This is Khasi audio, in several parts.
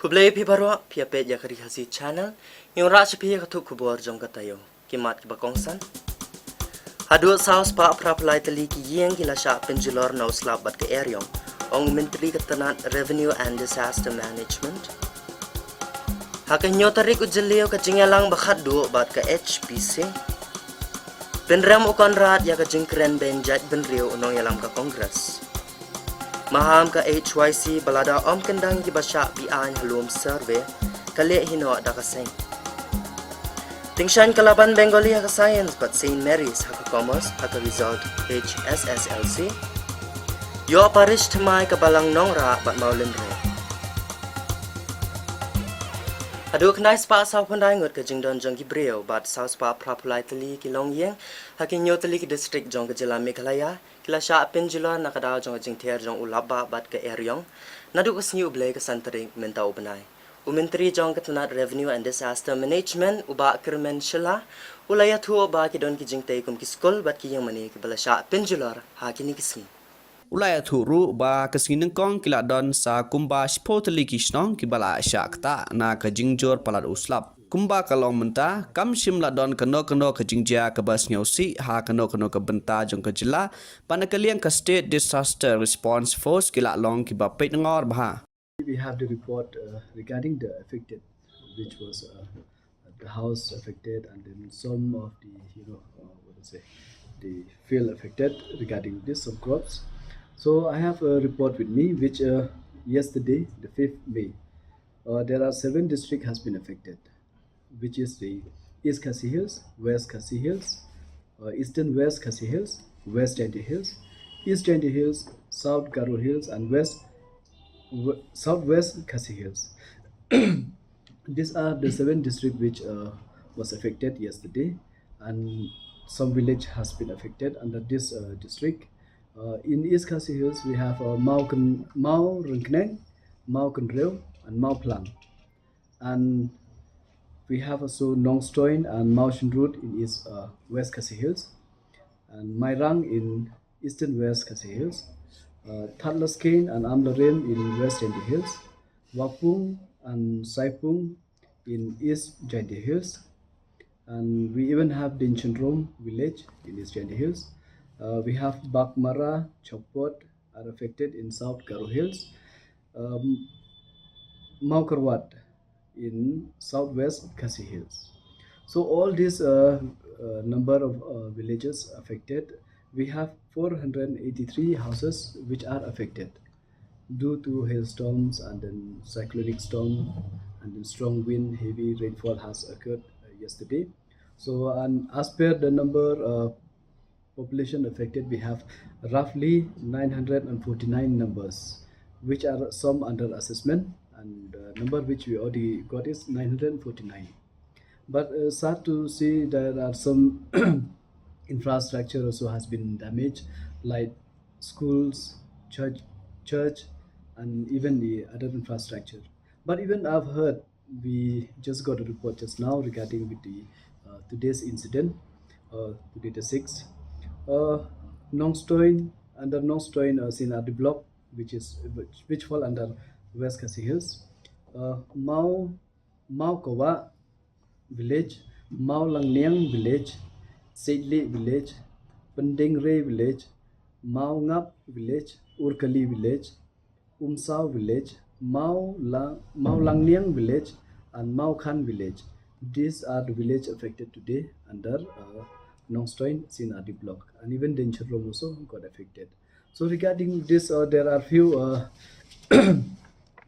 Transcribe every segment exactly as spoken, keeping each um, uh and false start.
Khublei phi baroh, phi ïa peit ïa ka Ri Khasi Channel. Ngi wanrah sha phi ïa ka thup khubor jong ka taïew. Ki mat kiba kongsan. Haduh saw spah phra phew lai tylli ki ïing ki la shah pynjulor na u slap bad ka eriong, ong u Myntri ka tnat Revenue and Disaster Management. Ha ka hynñiew tarik u Jylliew ka jingïalang ba khatduh bad ka H P C. Pynrem u Conrad ïa ka jingkren bein jaitbynriew u nongïalam ka Congress. Maham ka H Y C ba la da ym kyndang kiba shah be-aiñ ha lum survey, ka leh hi noh da ka seng. Tyngshaiñ ka la ban Bengali ha ka Science bad Saint Mary's ha ka Commerce ha ka result H S S L C. Ïoh parish thymmai ka Balang Nongrah bad Mawlynrei. Haduh khyndai spah saw phew khyndai ngut ka jingdon jong ki briew bad saw spah phra phew lai tylli ki longïing ha ki hynñiew tylli ki district jong ka jylla Meghalaya ki la shah pynjulor na ka daw jong ka jingther jong u lapbah bad ka eriong naduh ka sngi U Blei ka san tarik mynta u bnai. U Myntri jong ka tnat Revenue and Disaster Management, u Bah Kyrmen Shylla, u la ïathuh ba ki don ki jingtei kum ki skul bad ki ïingmane kiba la shah pynjulor ha kine ki sngi. U la ïathuh ruh ba ka sngi nyngkong ki la don sa kumba shiphew tylli ki shnong kiba la shah ktah na ka jingjur palat u slap. Kumba ka long mynta, kam shym la don kano kano ka jingjia kaba sngewsih ha kano kano ka bynta jong ka jylla, bad na ka liang ka State Disaster Response Force ki la long kiba peit ngor bha. We have the report uh, regarding the affected, which was uh, the house affected, and then some of the, you know, uh, what to say, the field affected regarding this, some crops. So I have a report with me, which uh, yesterday, the fifth May, uh, there are seven districts has been affected, which is the East Khasi Hills, West Khasi Hills, uh, Eastern West Khasi Hills, West Jaintia Hills, East Jaintia Hills, South Garo Hills, and West, w- Southwest Khasi Hills. These are the seven districts which uh, was affected yesterday, and some village has been affected under this uh, district. Uh, in East Khasi Hills, we have uh, Mawkyn, Mawryngkneng, Mawkynrew, and Mawphlang. And we have also Nongstoiñ and Mawshynrut in East uh, West Khasi Hills, and Mairang in Eastern West Khasi Hills, uh, Thadlaskein and Amlarem in West Jaintia Hills, Wapung and Saipung in East Jaintia Hills, and we even have Dienchynrum village in East Jaintia Hills. Uh, we have Baghmara, Chopot are affected in South Garo Hills, um, Mawkyrwat in Southwest Khasi Hills. So all these uh, uh, number of uh, villages affected, we have four hundred eighty-three houses which are affected due to hailstorms and then cyclonic storm and then strong wind, heavy rainfall has occurred uh, yesterday. So, and as per the number uh, population affected, we have roughly nine hundred forty-nine numbers, which are some under assessment, and uh, number which we already got is nine hundred forty-nine. But uh, sad to see there are some infrastructure also has been damaged, like schools, church, church, and even the other infrastructure. But even I've heard, we just got a report just now regarding with the uh, today's incident, uh, today the sixth. Uh, Nongstoiñ, under Nongstoiñ uh, C and R D block, which is which, which fall under West Khasi Hills. Uh, Maw Mawkawah village, Mawlangniang village, Seitlieh village, Pyndengre village, Mawngap village, Urkali village, Umsaw village, Mawla- Mawlangniang village, and Mawkhan village. These are the village affected today under uh, Nongstoiñ C and R D block, and even Dienchynrum also got affected. So regarding this, uh, there are few uh,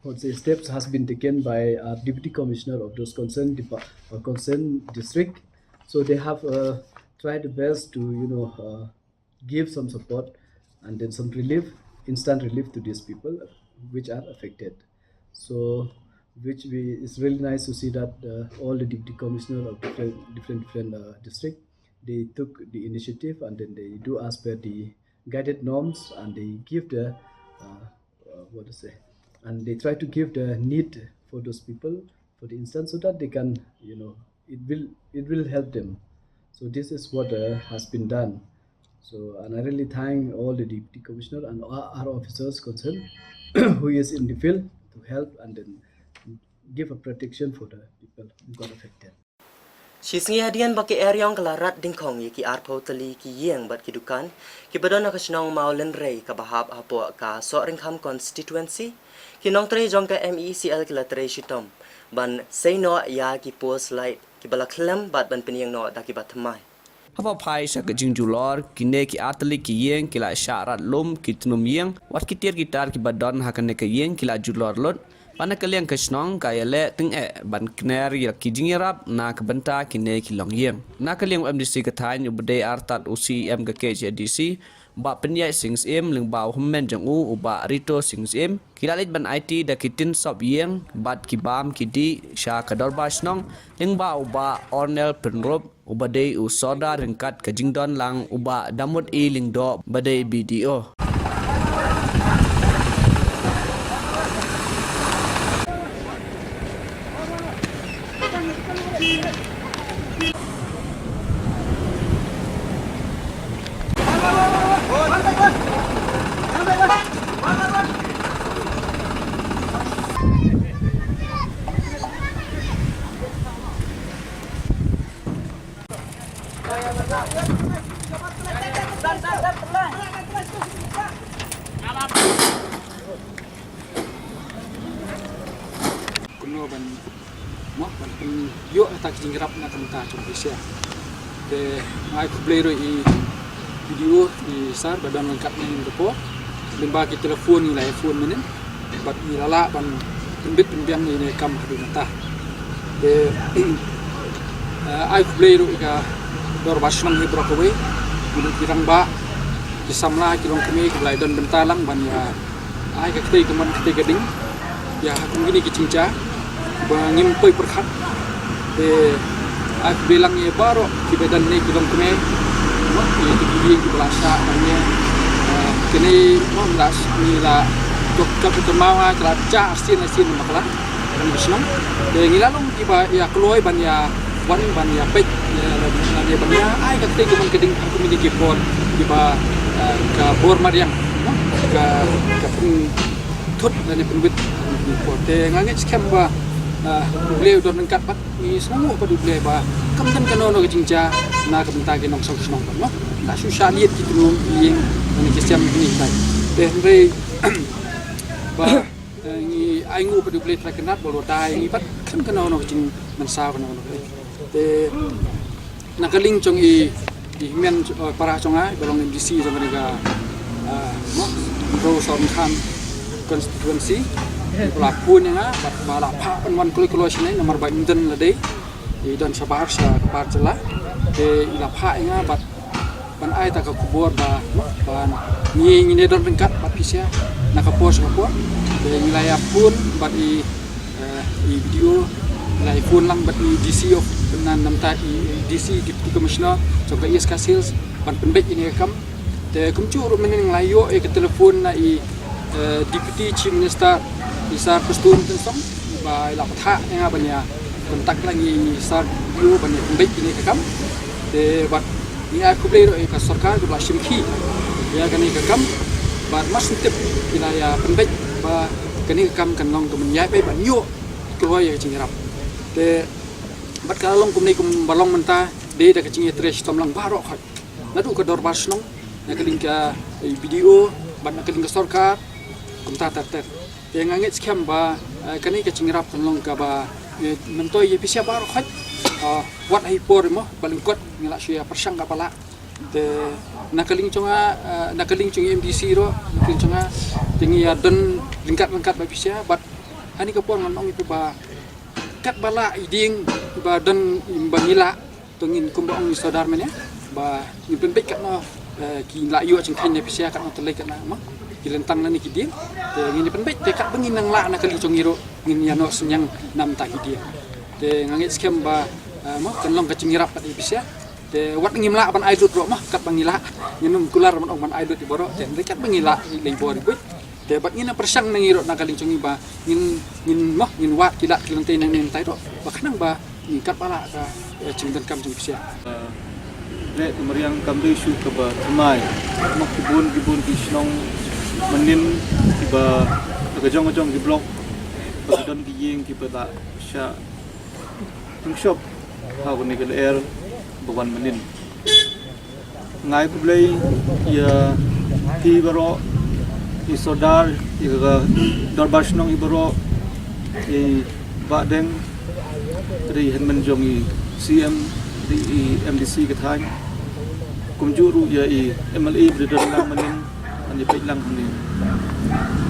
what say steps has been taken by uh, deputy commissioner of those concerned depa- uh, concerned district. So they have uh, tried the best to you know uh, give some support and then some relief, instant relief to these people which are affected. So which we it's really nice to see that uh, all the deputy commissioner of different different different uh, district, they took the initiative and then they do as per the guided norms and they give the uh, uh, what to say, and they try to give the need for those people for the instance so that they can you know it will it will help them. So this is what uh, has been done. So and I really thank all the deputy commissioner and our officers concerned who is in the field to help and then give a protection for the people who got affected. Shisngi hadien ba ki eriong ka la rat dingkhong ïa ki arphew tylli ki ïing bad ki dukan kiba don ha ka shnong Mawlynrei kaba hap hapoh ka Sohryngkham constituency, ki nongtrei jong ka M E C L ki la trei shitom ban sei noh ïa ki post light kiba la khlem bad ban pynïeng noh da kiba thymmai. Haba phai sha ka jingjulor, kine ki artylli ki ïing ki la shah rat lum, ki tnum ïing, wat ki tiar ki tar kiba don ha kane ka ïing ki la julor lut. Bad na ka liang ka shnong ka ïaleh tyngeh ban kner ïa ki jingïarap na ka bynta kine ki longïing. Na ka liang u M D C ka thaiñ, uba dei artat u C E M ka K H A D C, Bah Pynïaid Sing Syiem, lyngba u hynmen jong u, u Bah Rito Sing Syiem, ki la leit ban aiti da ki tin sop ïing bad ki bam ki dih sha ka dorbar shnong, lyngba u Bah Ornel Pynrup, uba dei u sordar ryngkat ka jingdon lang u Bah Damut E Lyngdoh, ba dei B D O. Kumno ban, mo, ban pynïoh ïa ka jingïarap na ka bynta jong phi sha. Te nga ai khublei ruh ïa i B D O, i Sir ba don ryngkat ngi ha kane ka por. Lyngba ki telephone ngi la ïa phone mynnin. Bad ngi la lah ban pynbit pynbiang ïa kane ka kam haduh mynta. Te, eh, ai khublei ruh ïa ka dorbar shnong hi baroh kawei. Ki rangbah, ki samla, ki longkmie, kiba la ïa don bynta lang ban ïa ai ka kti kamon kti kading ïa ha kum kine ki jingjia ba ngim poi pyrkhat. Te ai khublei lang ïa baroh kiba don ne ki longkmie, mo, ïa ki kmie kiba la shah ban ïa, eh, kine, mo, ngi la, ngi la, ka, ka, ka mawa ka la jah arsien arsien na bakla. Kan ka shnong. Te ngi la long kiba ïa kloi ban ïa wan ban ïa peit, ïa, ïa, ïa ban ïa ai ka kti kamon kading ha kum kine ki por kiba, eh, ka bor mariang, mo, ka, ka pynthut lane pynwit ki por. Te nga ngeit skhem ba, eh, U Blei u don ryngkat bad ngi sngewnguh bad U Blei ba kam don kano kano ka jingjia na ka bynta ki nongshong shnong bad, mo. La shu shah liat ki tnum ïing lane ki sem kine ki tai. Te hynrei ba Eh, ngi ai nguh pat ïa U Blei Trai Kynrad ba u la dei ngi pat khlem kano kano ka jingmynsaw kano kano ka. Te na ka liang jong i, i hynmen, eh, para jong nga ba long M D C jong kane ka, eh, mo, Mro Sohryngkham constituency, ba la phone ïa nga bad ba la phah ban wan kloi kloi shane namar ba ym don lade, i don shabar sha ka bar jylla. Te i la phah ïa nga bad ban ai ta ka khubor ba, ba ngi, ngi ne don ryngkat bad phi sha na ka por sha ka por. Te ngi la ïa phone bad i, eh, i B D O, ngi la ïa phone lang bad i D C of, na, namar ta i D C, Deputy Commissioner jong ka East Khasi Hills ban pynbeit ïa kane ka kam. Te kumjuh ruh mynnin ngi la ïoh ïa ka telephone na i, eh, Deputy Chief Minister, i Sir Prestone Tynsong, ba i la bthah ïa nga ban ïa contact lang ïa i Sir B D O ban ïa pynbeit ïa kane ka kam. Te bad ngi ai khublei ruh ïa ka sorkar kaba la shim khie ïa kane ka kam. Bad mar shu tip ki la ïa pynbeit ba kane ka kam kan long ka ban ïa pynbeit ban ïoh kloi ïa ka jingïarap. Te bad ka la long kumne kumba long mynta dei da ka jingïatrei shitom lang baroh khoit. Naduh ka dorbar shnong, na ka liang ka, eh, B D O, bad na ka liang ka sorkar, kumta ter ter. Te nga ngeit skhem ba, eh, kane ka jingïarap kan long kaba, eh, myntoi ïa phi sha baroh khoit. Ah, wat ha i por mo, ba lyngkot ngi la shu ïa pyrshang kaba lah. Te na ka liang jong nga, eh, na ka liang jong i M D C ruh, na ka liang jong nga, te ngi ïa don ryngkat ryngkat bad phi sha, bad ha kane ka por ngan ong ïa phi ba katba lah i dieng ba don ba ngi lah. To ngin kumba ong i sordar mynne ba ngin pynbeit katno, eh, ki la ïoh jingkheiñ na phi sha, katno tylli katno mo ki lyntang lane ki dieng. Te ngin pynbeit te katba ngin nang lah na ka liang jong ngi ruh ngin ïa noh synñiang namar ta ki dieng. Te nga ngeit skhem ba, eh, mo kan long ka jingïarap pat ïa phi sha. Te wat ngim lah ban ai lut ruh mo katba ngi lah. Ngin ym kular ban ong ban ai lut ïa baroh. Te hynrei katba ngi lah ïa lei bor ïa buit. Te bad ngin ïa pyrshang na ngi ruh na ka liang jong ngi ba ngin, ngin mo, ngin wad ki lad ki lynti na ngi mynta ruh ba khnang ba ngin katba lah ka, eh, jingdonkam jong phi sha. Leh ka mariang kam dei shuh kaba thymmai. Mo ki bun ki bun ki shnong mynnin kiba ha ka jong ka jong ki block Ba ki don ki ïing kiba la shah tyngshop ha kane ka lyer ba wan mynnin. Nga ai khublei ïa phi baroh, i Sordar, ïa ka Dorbar Shnong hi baroh, i Bah Deng, i hynmen jong i C M, i M D C ka thaiñ. Kumjuh ruh ïa i M L A ba don lang mynnin, ban ïa peit lang hangne.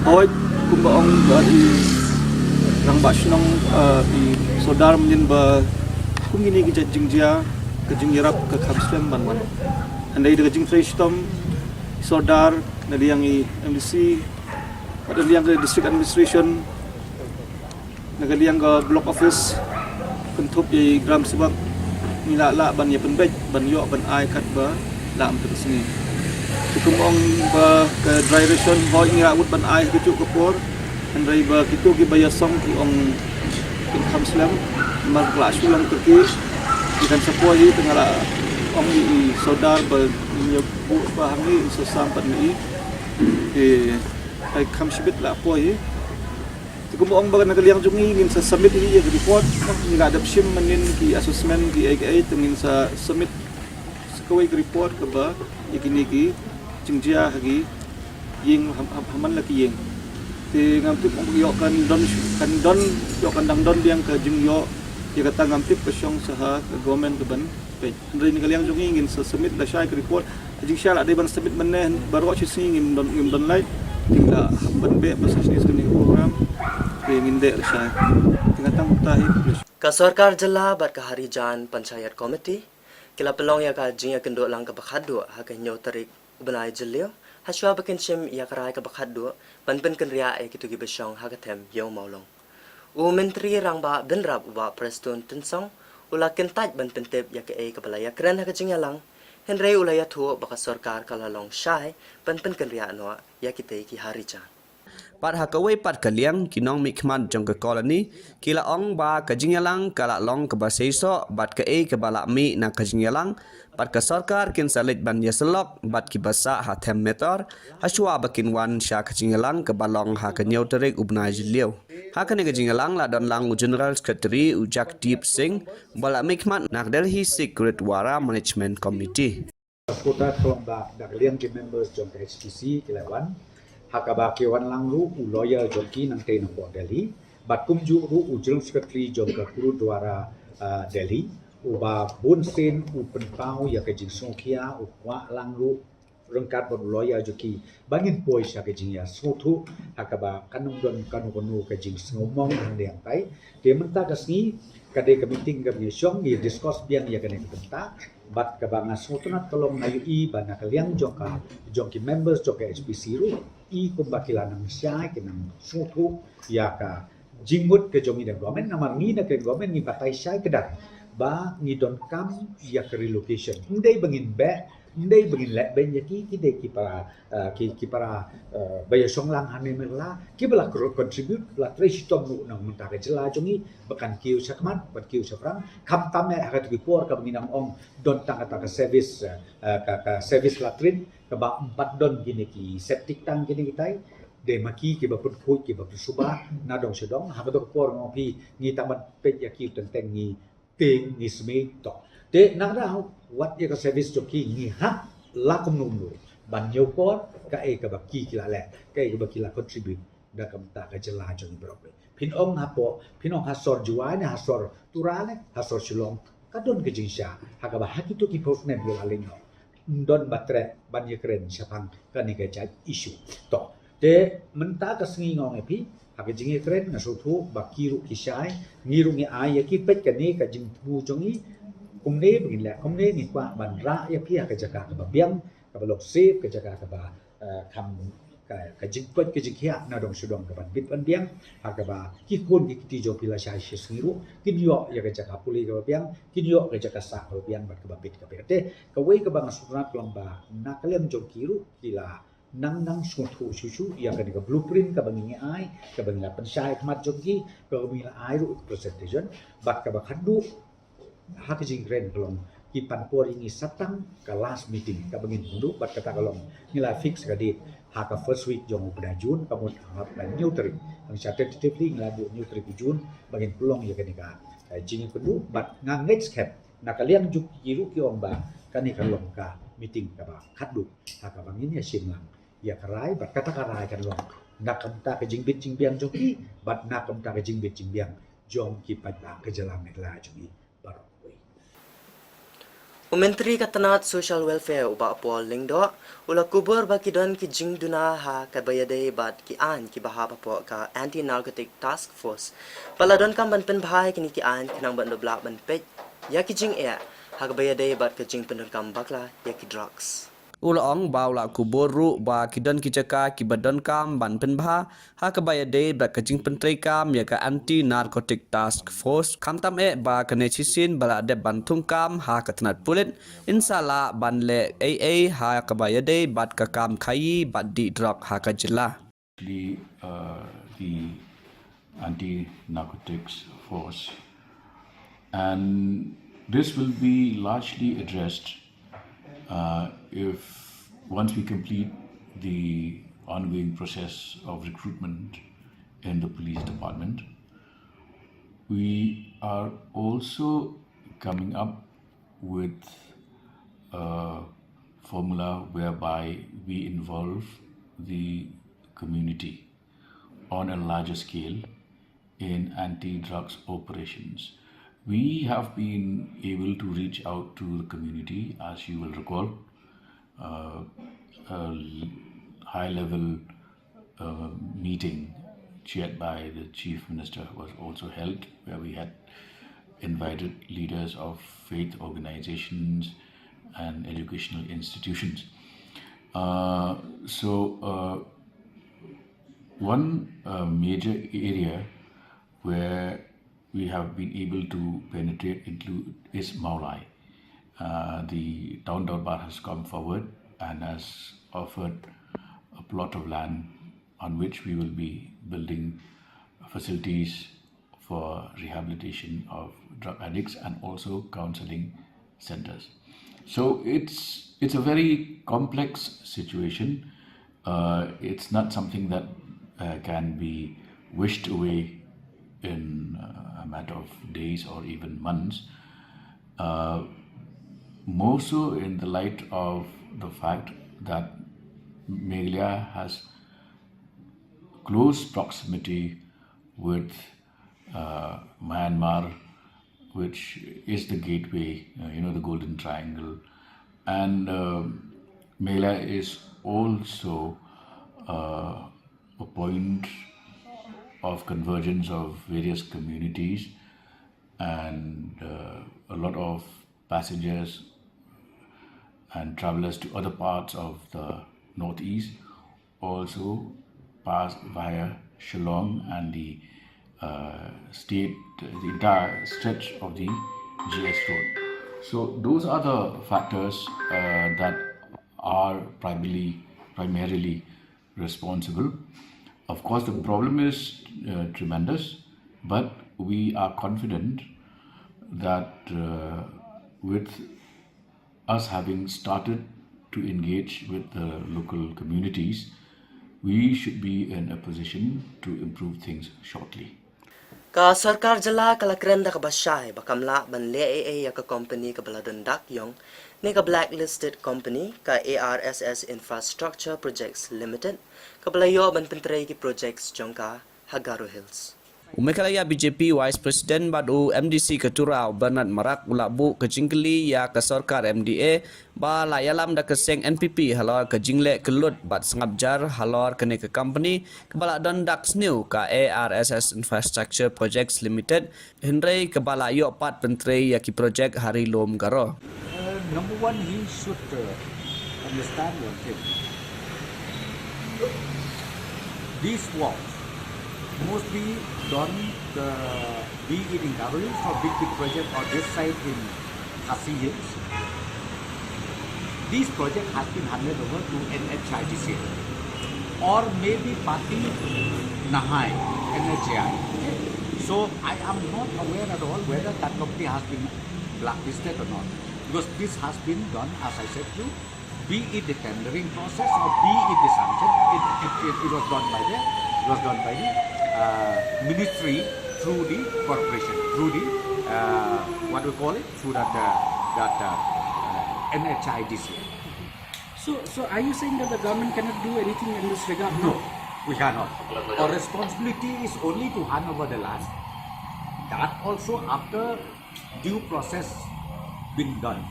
Hooid, kumba ong ba i Rangbah Shnong, eh, i Sordar mynnin ba kum kine ki jait jingjia, ka jingïarap ka kham slem ban wan. Hynrei da ka jingtrei shitom i Sordar, na liang i M D C, bad na liang ka District Administration, na ka liang ka Block Office, kynthup ïa i Gram Sebak, ngi la lah ban ïa pynbeit, ban ïoh ban ai katba lah mynta ka sngi. Te kum ong ba ka dry ration, hooid ngi la mut ban ai ha kajuh ka por, hynrei ba kito kiba ïasong ki ong kin kham slem, namar ka la shu long kyrkieh, ki kan sa poi hi, te nga la ong ïa i Sordar ba ngin ïa buh ba hangne, in sa sam pat ma i. Te ai kham shibit la poi hi. Te kumba ong ba na ka liang jong ngi ngin sa submit hi ïa ka report, ngi la dep shim mynnin ki assessment kiei kiei, te ngin sa submit sa kawei ka report kaba ïa kine ki jingjia ha ki ïing, ha, ha, ha man la ki ïing. Te ngam tip ong ïoh kan don, kan don, ïoh kan dang don biang ka jingïoh, ïa kata ngam tip, ka shong sa ha ka government ka ban peit. Hynrei na ka liang jong ngi ngin sa submit lashai ka report. Ka jingshai la dei ban submit mynne baroh shi sngi, ngim don, ngim don lait. Te la hap ban beh ba sa shisien kane ka program. Te ngin dei lashai. Te nga tang kumta hi. Ka Sorkar Jylla bad ka Harijan Panchayat Committee ki la pynlong ïa ka jingïakynduh lang kaba khatduh ha ka hynñiew tarik u bnai Jylliew, hashwa ba kin shim ïa ka rai kaba khatduh ban pynkynriah ïa kito kiba shong ha ka them Ïew Mawlong. U Myntri Rangbah Bynrap, u Bah Prestone Tynsong, u la kyntait ban pyntip ïa kaei kaba la ïakren ha ka jingïalang, hynrei u la ïathuh ba ka sorkar ka la long shai ban pynkynriah noh ïa kitei ki harijan. Bad ha kawei pat ka liang, ki nongmihkhmat jong ka colony ki la ong ba ka jingïalang ka la long kaba seisoh, bad kaei kaba la mih na ka jingïalang, bad ka sorkar kin sa leit ban ïasyllok bad kiba sah ha them Metor, hashwa ba kin wan sha ka jingïalang kaba long ha ka hynñiew tarik u bnai Jylliew. Ha kane ka jingïalang la don lang u General Secretary, u Jagdeep Singh, ba la mihkhmat na ka Delhi Sikh Gurdwara Management Committee. Ka kota throng ba da ka liang ki members jong ka H P C ki la wan. Ha kaba ki wan lang ruh u lawyer jong ki nangtei na pdeng Delhi. Bad kumjuh ruh u General Secretary jong ka Gurdwara, ah, Delhi. U Bah Bun Sen u pynpaw ïa ka jingsngewkhia, u kwah lang ruh ryngkat bad u lawyer jong ki ba ngin poi sha ka jingïasngewthuh ha kaba kan ym don kano kano ka jingsngewmong hangtai. Te mynta ka sngi ka dei ka meeting kaba ngi shong, ngi discuss biang ïa kane ka bynta. Bad kaba nga sngewtynnat ka long nga ïohi ba na ka liang jong ka, jong ki members jong ka H P C ruh, i kumba ki la nang shai, ki nang sngewthuh ïa ka jingmut ka jong ngi na ka government, namar ngi na ka government ngi batai shai kdar ba ngi donkam ïa ka relocation. Ym dei ba ngin beh, ym dei ba ngin leh beiñ ïa ki, ki dei ki para, eh, ki, ki para, eh, ba ïashong lang hangne mynta, kiba la contribute, la trei shitom ruh na ka bynta ka jylla jong ngi, ba kan kiew shakhmat, ba kan kiew shaphrang, khamtam eh ha katu ki por kaba ngi nang ong don tang kata ka service, eh, ka, ka service latrine, kaba ym pat don kine ki septic tank kine kitai. Dei ma ki kiba pynkhuid, kiba pynsuba na dong sha dong. Ha katu ka por nga ong phi, ngi tang ban peit ïa ki teng teng ngi tieng, ngi smiej, to. Te nangta wat ïa ka service jong ki ngi hap la kumno kumno ban ñiewkor kaei kaba ki ki la leh, kaei kaba ki la contribute da ka bynta ka jylla jong ngi baroh. Phin ong hapoh, phin ong ha sor Jowai ne, ha sor Tura ne, ha sor Shillong, ka don ka jingshai ha kaba ha kito ki por snem ïa la lyngngoh ym don ba treh ban ïakren shaphang kane ka jait issue. To, te mynta ka sngi nga ong ïa phi, ha ka jingïakren nga sngewthuh ba ki ruh ki shai, ngi ruh ngi ai ïa ki, peit kane ka jingthmu jong ngi, kumne ba ngin leh, kumne ngi kwah ban rah ïa phi ha ka jaka kaba biang, kaba long safe, ka jaka kaba, eh, kham, ka, ka jingkoit ka jingkhiah na dong sha dong ka ban bit ban biang, ha kaba ki khun ki kti jong phi lashai shi sngi ruh kin ïoh ïa ka jaka pule kaba biang, kin ïoh ka jaka sah kaba biang bad kaba bit kaba biang. Te kawei kaba nga sngewtynnat ka long ba na ka liang jong ki ruh ki la nang nang sngewthuh shuh shuh ïa kane ka blueprint kaba ngi ai, kaba ngi la pynshai khmat jong ki, kaba ngi la ai ruh presentation, bad kaba khatduh ha ka jingkren ka long ki pan por ïa ngi sa tang ka last meeting kaba ngin pynduh, bad kata ka long ngi la fix ka date Ha ka first week jong u bnai June, ka mut hangta hynñiew tarik. Hangta tentatively ngi la buh hynñiew tarik u June ba ngin pynlong ïa kane ka, eh, jingïakynduh, bad nga ngeit skhem na ka liang jong ki ruh ki ong ba kane kan long ka meeting kaba khatduh ha kaba ngin ïashim lang ïa ka rai, bad kata ka rai kan long na ka bynta ka jingbit jingbiang jong ki, bad na ka bynta ka jingbit jingbiang jong ki paidbah ka jylla Meghalaya jong ngi baroh kawei. U Myntri ka tnat Social Welfare, u Bah Paul Lyngdoh, u la kubur ba ki don ki jingduna ha kaba ïadei bad ki aiñ kiba hap hapoh ka Anti Narcotic Task Force, ba la donkam ban pynbha ïa kine ki aiñ khnang ban ym lah ban peit ïa ki jingeh ha kaba ïadei bad ka jingpyndonkam bakla ïa ki drugs. U la ong ba u la kubur ruh ba ki don ki jaka kiba donkam ban pynbha ha kaba ïadei bad ka jingpyntreikam ïa ka Anti Narcotic Task Force, khamtam eh ba kane shisien ba la dep ban thungkam ha ka tnat pulit, yn sa lah ban leh ei ei ha kaba ïadei bad ka kam khaïi bad dih drok ha ka jylla. Actually, uh, the Anti-Narcotics Force. And this will be largely addressed, uh, if once we complete the ongoing process of recruitment in the police department. We are also coming up with a formula whereby we involve the community on a larger scale in anti-drugs operations. We have been able to reach out to the community, as you will recall. Uh, a l-, high-level, uh, meeting chaired by the Chief Minister was also held, where we had invited leaders of faith organizations and educational institutions. Uh, so, uh, one, uh, major area where we have been able to penetrate include, is Mawlai. Uh, the Town Darbar has come forward and has offered a plot of land on which we will be building facilities for rehabilitation of drug addicts and also counseling centers. So it's, it's a very complex situation. Uh, it's not something that, uh, can be wished away in, uh, a matter of days or even months. Uh, more so in the light of the fact that Meghalaya has close proximity with, uh, Myanmar, which is the gateway, uh, you know, the Golden Triangle. And, uh, Meghalaya is also, uh, a point of convergence of various communities, and, uh, a lot of passengers and travelers to other parts of the Northeast also pass via Shillong and the, uh, state, the entire stretch of the G S Road. So those are the factors, uh, that are primarily, primarily responsible. Of course, the problem is, uh, tremendous, but we are confident that, uh, with us having started to engage with the local communities, we should be in a position to improve things shortly. Ka sorkar jylla ka la kren da kaba shai ba kam lah ban leh ei ei ïa ka company kaba la don dak ïong ne ka blacklisted company, ka A R S S Infrastructure Projects Limited, kaba la ïoh ban pyntrei ki projects jong ka ha Garo Hills. U Meghalaya B J P Vice President bad u M D C ka Tura, u Bernard Marak, u la buh ka jingkylli ïa ka sorkar M D A ba la ïalam da ka seng N P P halor ka jingleh kyllut bad sngap jar halor kane ka company kaba la don dak sniew, ka A R S S Infrastructure Projects Limited, hynrei kaba la ïoh pat pyntrei ïa ki project ha Ri Lum Garo. Uh, number one, he should, uh, understand one thing. These walls mostly done, uh, be it in Garo Hills or big, big project or this side in Khasi Hills. This project has been handed over to N H I D C L or maybe Pati Nahai, N H A I. So I am not aware at all whether that company has been blacklisted or not, because this has been done, as I said to you, Be it the tendering process or be it the sanction, it, it, it, it was done by the, it was done by the uh, ministry through the corporation, through the uh, what we call it, through that uh, that uh, uh, N H I D C L. So, so are you saying that the government cannot do anything in this regard? No, we cannot. Our responsibility is only to hand over the land. That also after due process been done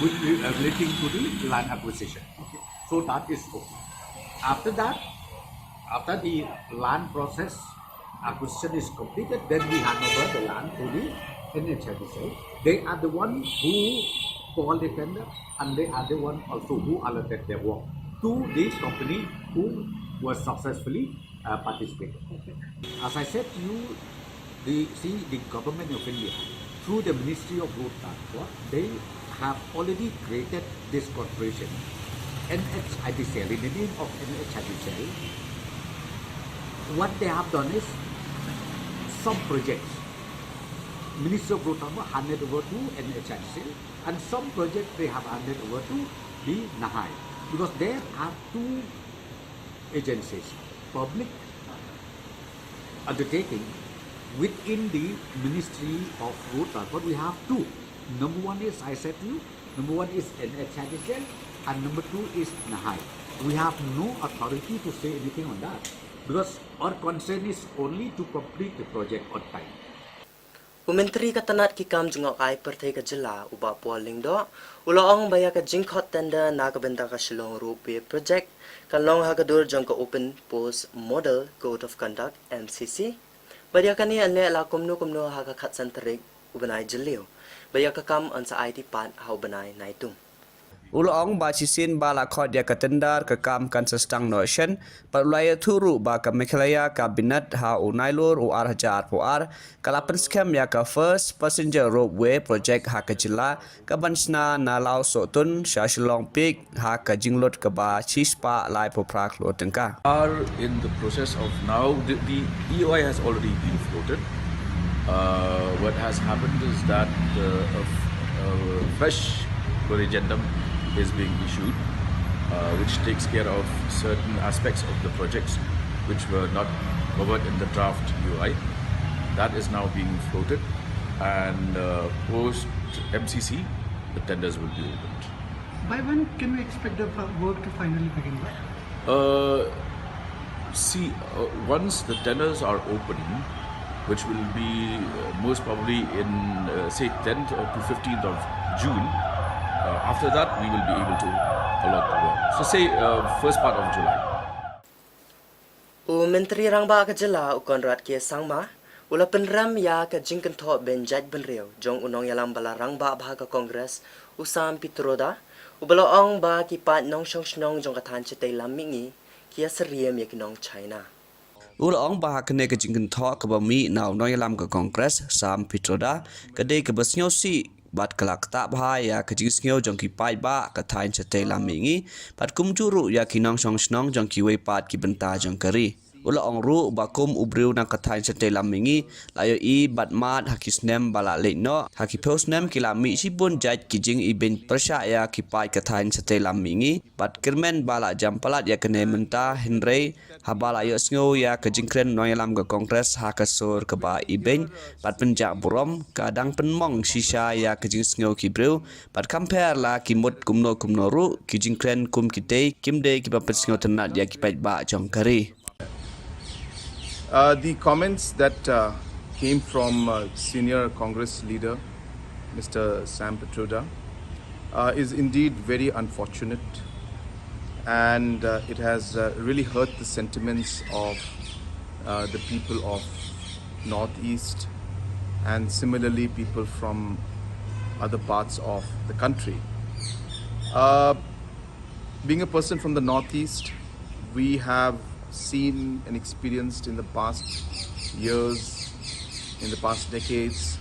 with re- uh, relating to the land acquisition. So that is okay. After that, after the land process acquisition is completed, then we hand over the land to the N H I D C L. They are the one who call the tender and they are the one also who allotted their work to the company who was successfully uh, participated. As I said to you, the, see, the government of India, through the Ministry of Road Transport, they have already created this corporation, N H I D C L, in the name of N H I D C L. What they have done is some projects, Ministry of Road Transport handed over to N H I D C L, and some projects they have handed over to the NHAI, because there are two agencies, public undertaking within the Ministry of Road Transport. We have two. Number one is, I said to you, number one is N H I D C L, and number two is NHAI. We have no authority to say anything on that because our concern is only to complete the project on time. U Myntri ka tnat ki kam jngohkai pyrthei ka jylla u Bah Paul Lyngdoh u la ong ba ïa ka jingkhot tender na ka bynta ka Shillong Ropeway Project kan long ha ka dur jong ka Open Post Model Code of Conduct, M C C. Bad ïa kane yn leh la kumno kumno ha ka khatsan tarik u bnai Jylliew. Bad ïa ka kam yn sa ai pat ha u bnai Naitung. U la ong ba shisien ba la khot ïa ka tender ka kam kan sa sdang noh shen, bad u la ïathuh ruh ba ka Meghalaya Cabinet ha u Nailur u ar hajar arphew ar ka la pynskhem ïa ka First Passenger Ropeway Project ha ka jylla, ka ban shna na Lawsohtun sha Shillong Peak ha ka jinglut kaba shispah laiphew phra klur tyngka. are in the process of now, the, the E O I has already been floated. Uh, what has happened is that uh, a, f- a fresh corrigendum is being issued, uh, which takes care of certain aspects of the projects which were not covered in the draft E O I. That is now being floated, and uh, post M C C, the tenders will be opened. By when can we expect the fi- work to finally begin? By? Uh, see, uh, once the tenders are open, which will be uh, most probably in, uh, say, tenth or to fifteenth of June, uh, after that we will be able to allot the work. So, say, uh, first part of July. U Myntri Rangbah ka jylla u Conrad K Sangma u la pynrem ïa ka jingkynthoh ban jait bynriew jong u nongïalam ba la rangbah bha ka Congress u Sam Pitroda, uba la ong ba ki paid nongshong shnong jong ka thaiñ shatei lam mihngi ki ïasyriem ïa ki nong China. U la ong ba ha kane ka jingkynthoh kaba mih na u nongïalam ka Congress Sam Pitroda ka dei kaba sngewsih bad ka la ktah bha ïa ka jingsngew jong ki paidbah ka thaiñ shatei lam mihngi, bad kumjuh ruh ïa ki nongshong shnong jong kiwei pat ki bynta jong ka ri. U la ong ruh ba kum u briew na ka thaiñ shatei lam mihngi, la ïohi bad mad ha ki snem ba la leit noh, ha ki phew snem ki la mih shibun jait ki jingibeiñ pyrshah ïa ki paid ka thaiñ shatei lam mihngi, bad kyrmen ba la jam palat ïa kane mynta, hynrei haba la ïohsngew ïa ka jingkren nongïalam ka Congress ha ka sur kaba ibeiñ bad pynjah burom, ka dang pynmong shisha ïa ka jingsngew ki briew, bad compare la ki mut kumno kumno ruh, ki jingkren kum kitei kim dei kiba pynsngew tynnad ïa ki paidbah jong ka ri. Uh, the comments that uh, came from uh, senior Congress leader, Mister Sam Pitroda, uh, is indeed very unfortunate, and uh, it has uh, really hurt the sentiments of uh, the people of Northeast and similarly people from other parts of the country. Uh, being a person from the Northeast, we have seen and experienced in the past years, in the past decades,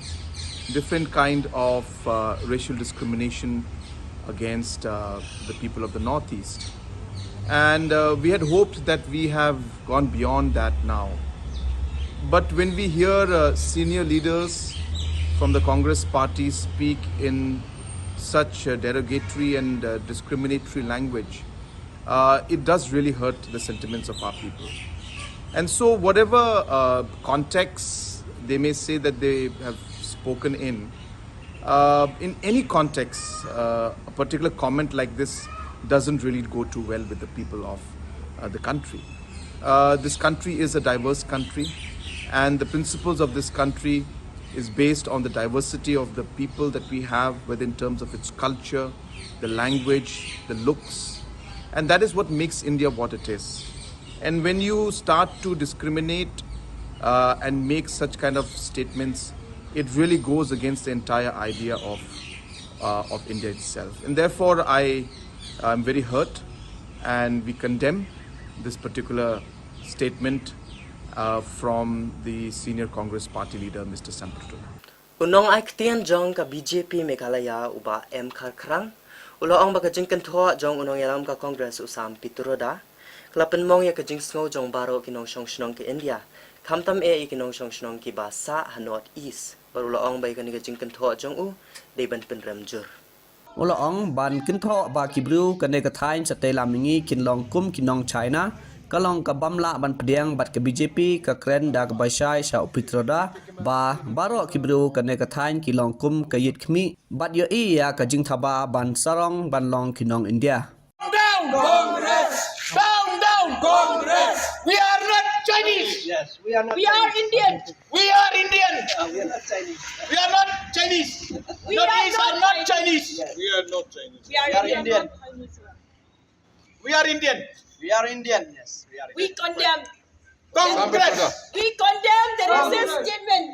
different kind of uh, racial discrimination against uh, the people of the Northeast. And uh, we had hoped that we have gone beyond that now. But when we hear uh, senior leaders from the Congress party speak in such uh, derogatory and uh, discriminatory language, uh, it does really hurt the sentiments of our people. And so, whatever uh, context they may say that they have spoken in, uh, in any context, uh, a particular comment like this doesn't really go too well with the people of uh, the country. Uh, this country is a diverse country, and the principles of this country is based on the diversity of the people that we have, whether in terms of its culture, the language, the looks, and that is what makes India what it is. And when you start to discriminate uh, and make such kind of statements, it really goes against the entire idea of uh, of India itself. And therefore, I am very hurt, and we condemn this particular statement uh, from the senior Congress party leader, Mister Sampartoda. U nong ai ktien jong ka B J P Meghalaya u Bah M Kharkhrang u la ong ba ka jingkynthoh jong u nongïalam ka Congress u Sampartoda ka la pynmong ïa ka jingsngew jong baroh ki nongshong shnong ka India, khamtam eh ïa ki nongshong shnong kiba sah ha North East. Bad u la ong ba ïa kane ka jingkynthoh jong u dei ban pynrem jur. U la ong ban kynthoh ba ki briew kane ka thaiñ Satei Lammingi kin long kum ki nong China ka long ka bym lah ban pdiang, bad ka B J P ka kren da kaba shai sha u Pitroda ba baroh ki briew kane ka thaiñ ki long kum ka ïit khmih bad ïohi ïa ka jingthaba ban sarong ban long ki nong India. Down! Congress! Down, down! Congress! We are not Chinese! Yes, we are not We are Chinese. Indian! We are Indian! Uh, we are not Chinese. We are not Chinese. We North are East are not not Chinese. Chinese. Yes. We are We are Indian. Indian. We are Indian. We are Indian, yes. We are We Indian. Condemn. Congress. We condemn the racist statement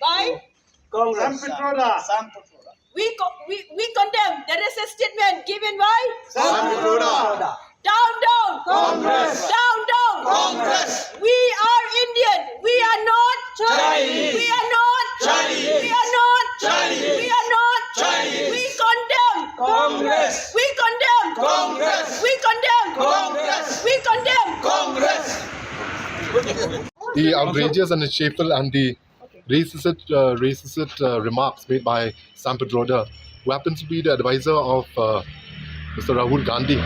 by Congress. Sampartoda. Sampartoda. We, co- we, we condemn the racist statement given by Sampartoda. Down, down. Congress. Down, down. Congress. We are Indian. We are not Chinese. We are not Chinese. We are not Chinese. We are not Chinese. We condemn. Congress. We condemn. Congress. We condemn. Congress. We condemn. Congress. The outrageous and the shameful and the racist, uh, racist uh, remarks made by Sampartoda, who happens to be the advisor of uh, Mister Rahul Gandhi.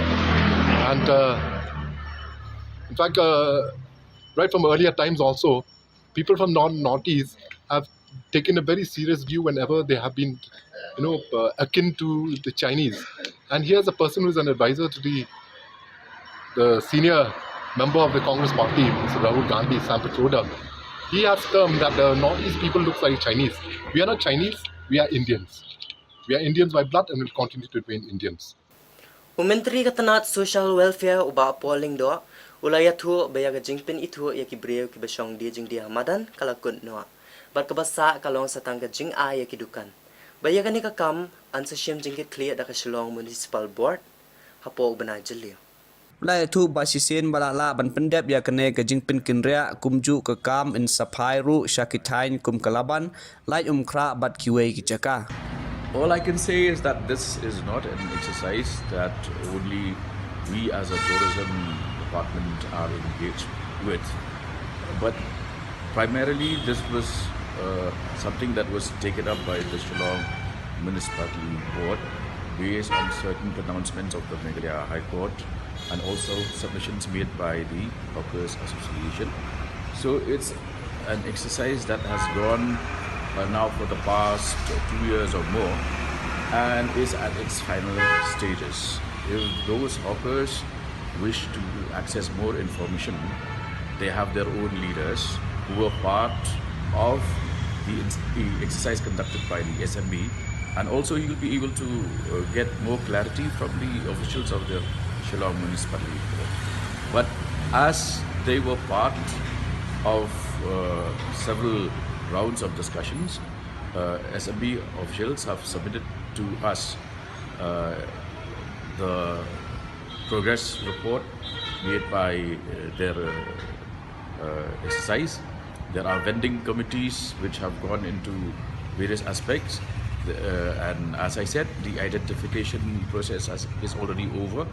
And uh, in fact, uh, right from earlier times also, people from non Northeast have taken a very serious view whenever they have been, you know, uh, akin to the Chinese. And here's a person who's an advisor to the the senior member of the Congress party, Mister Rahul Gandhi, Sampartoda. He has termed that the Northeast people looks like Chinese. We are not Chinese, we are Indians. We are Indians by blood and will continue to remain Indians. U Myntri ka tnat Social Welfare u Bah Paul Lyngdoh u la ïathuh ba ïa ka jingpynithuh ïa ki briew kiba shong die jingdie ha madan ka la kut noh bad kaba sah ka long sa tang ka jingai ïa ki dukan. Ba ïa kane ka kam yn sa shim jingkitkhlieh da ka Shillong Municipal Board hapoh u bnai Jylliew. U la ïathuh ba shisien ba la lah ban pyndep ïa kane ka jingpynkynriah kumjuh ka kam yn sa phai ruh sha ki thaiñ kum ka Laban, Laitumkhrah bad kiwei ki jaka. All I can say is that this is not an exercise that only we as a tourism department are engaged with, but primarily this was uh, something that was taken up by the Shillong Municipal Board based on certain pronouncements of the Meghalaya High Court and also submissions made by the Hawkers Association. So it's an exercise that has gone uh, now for the past two years or more and is at its final stages. If those hawkers wish to access more information, they have their own leaders who were part of the ins- the exercise conducted by the S M B, and also you'll be able to uh, get more clarity from the officials of the Shillong Municipality Board. But as they were part of uh, several rounds of discussions, uh, S M B officials have submitted to us uh, the progress report made by uh, their uh, uh, exercise. There are vending committees which have gone into various aspects. The, uh, and as I said, the identification process has, is already over.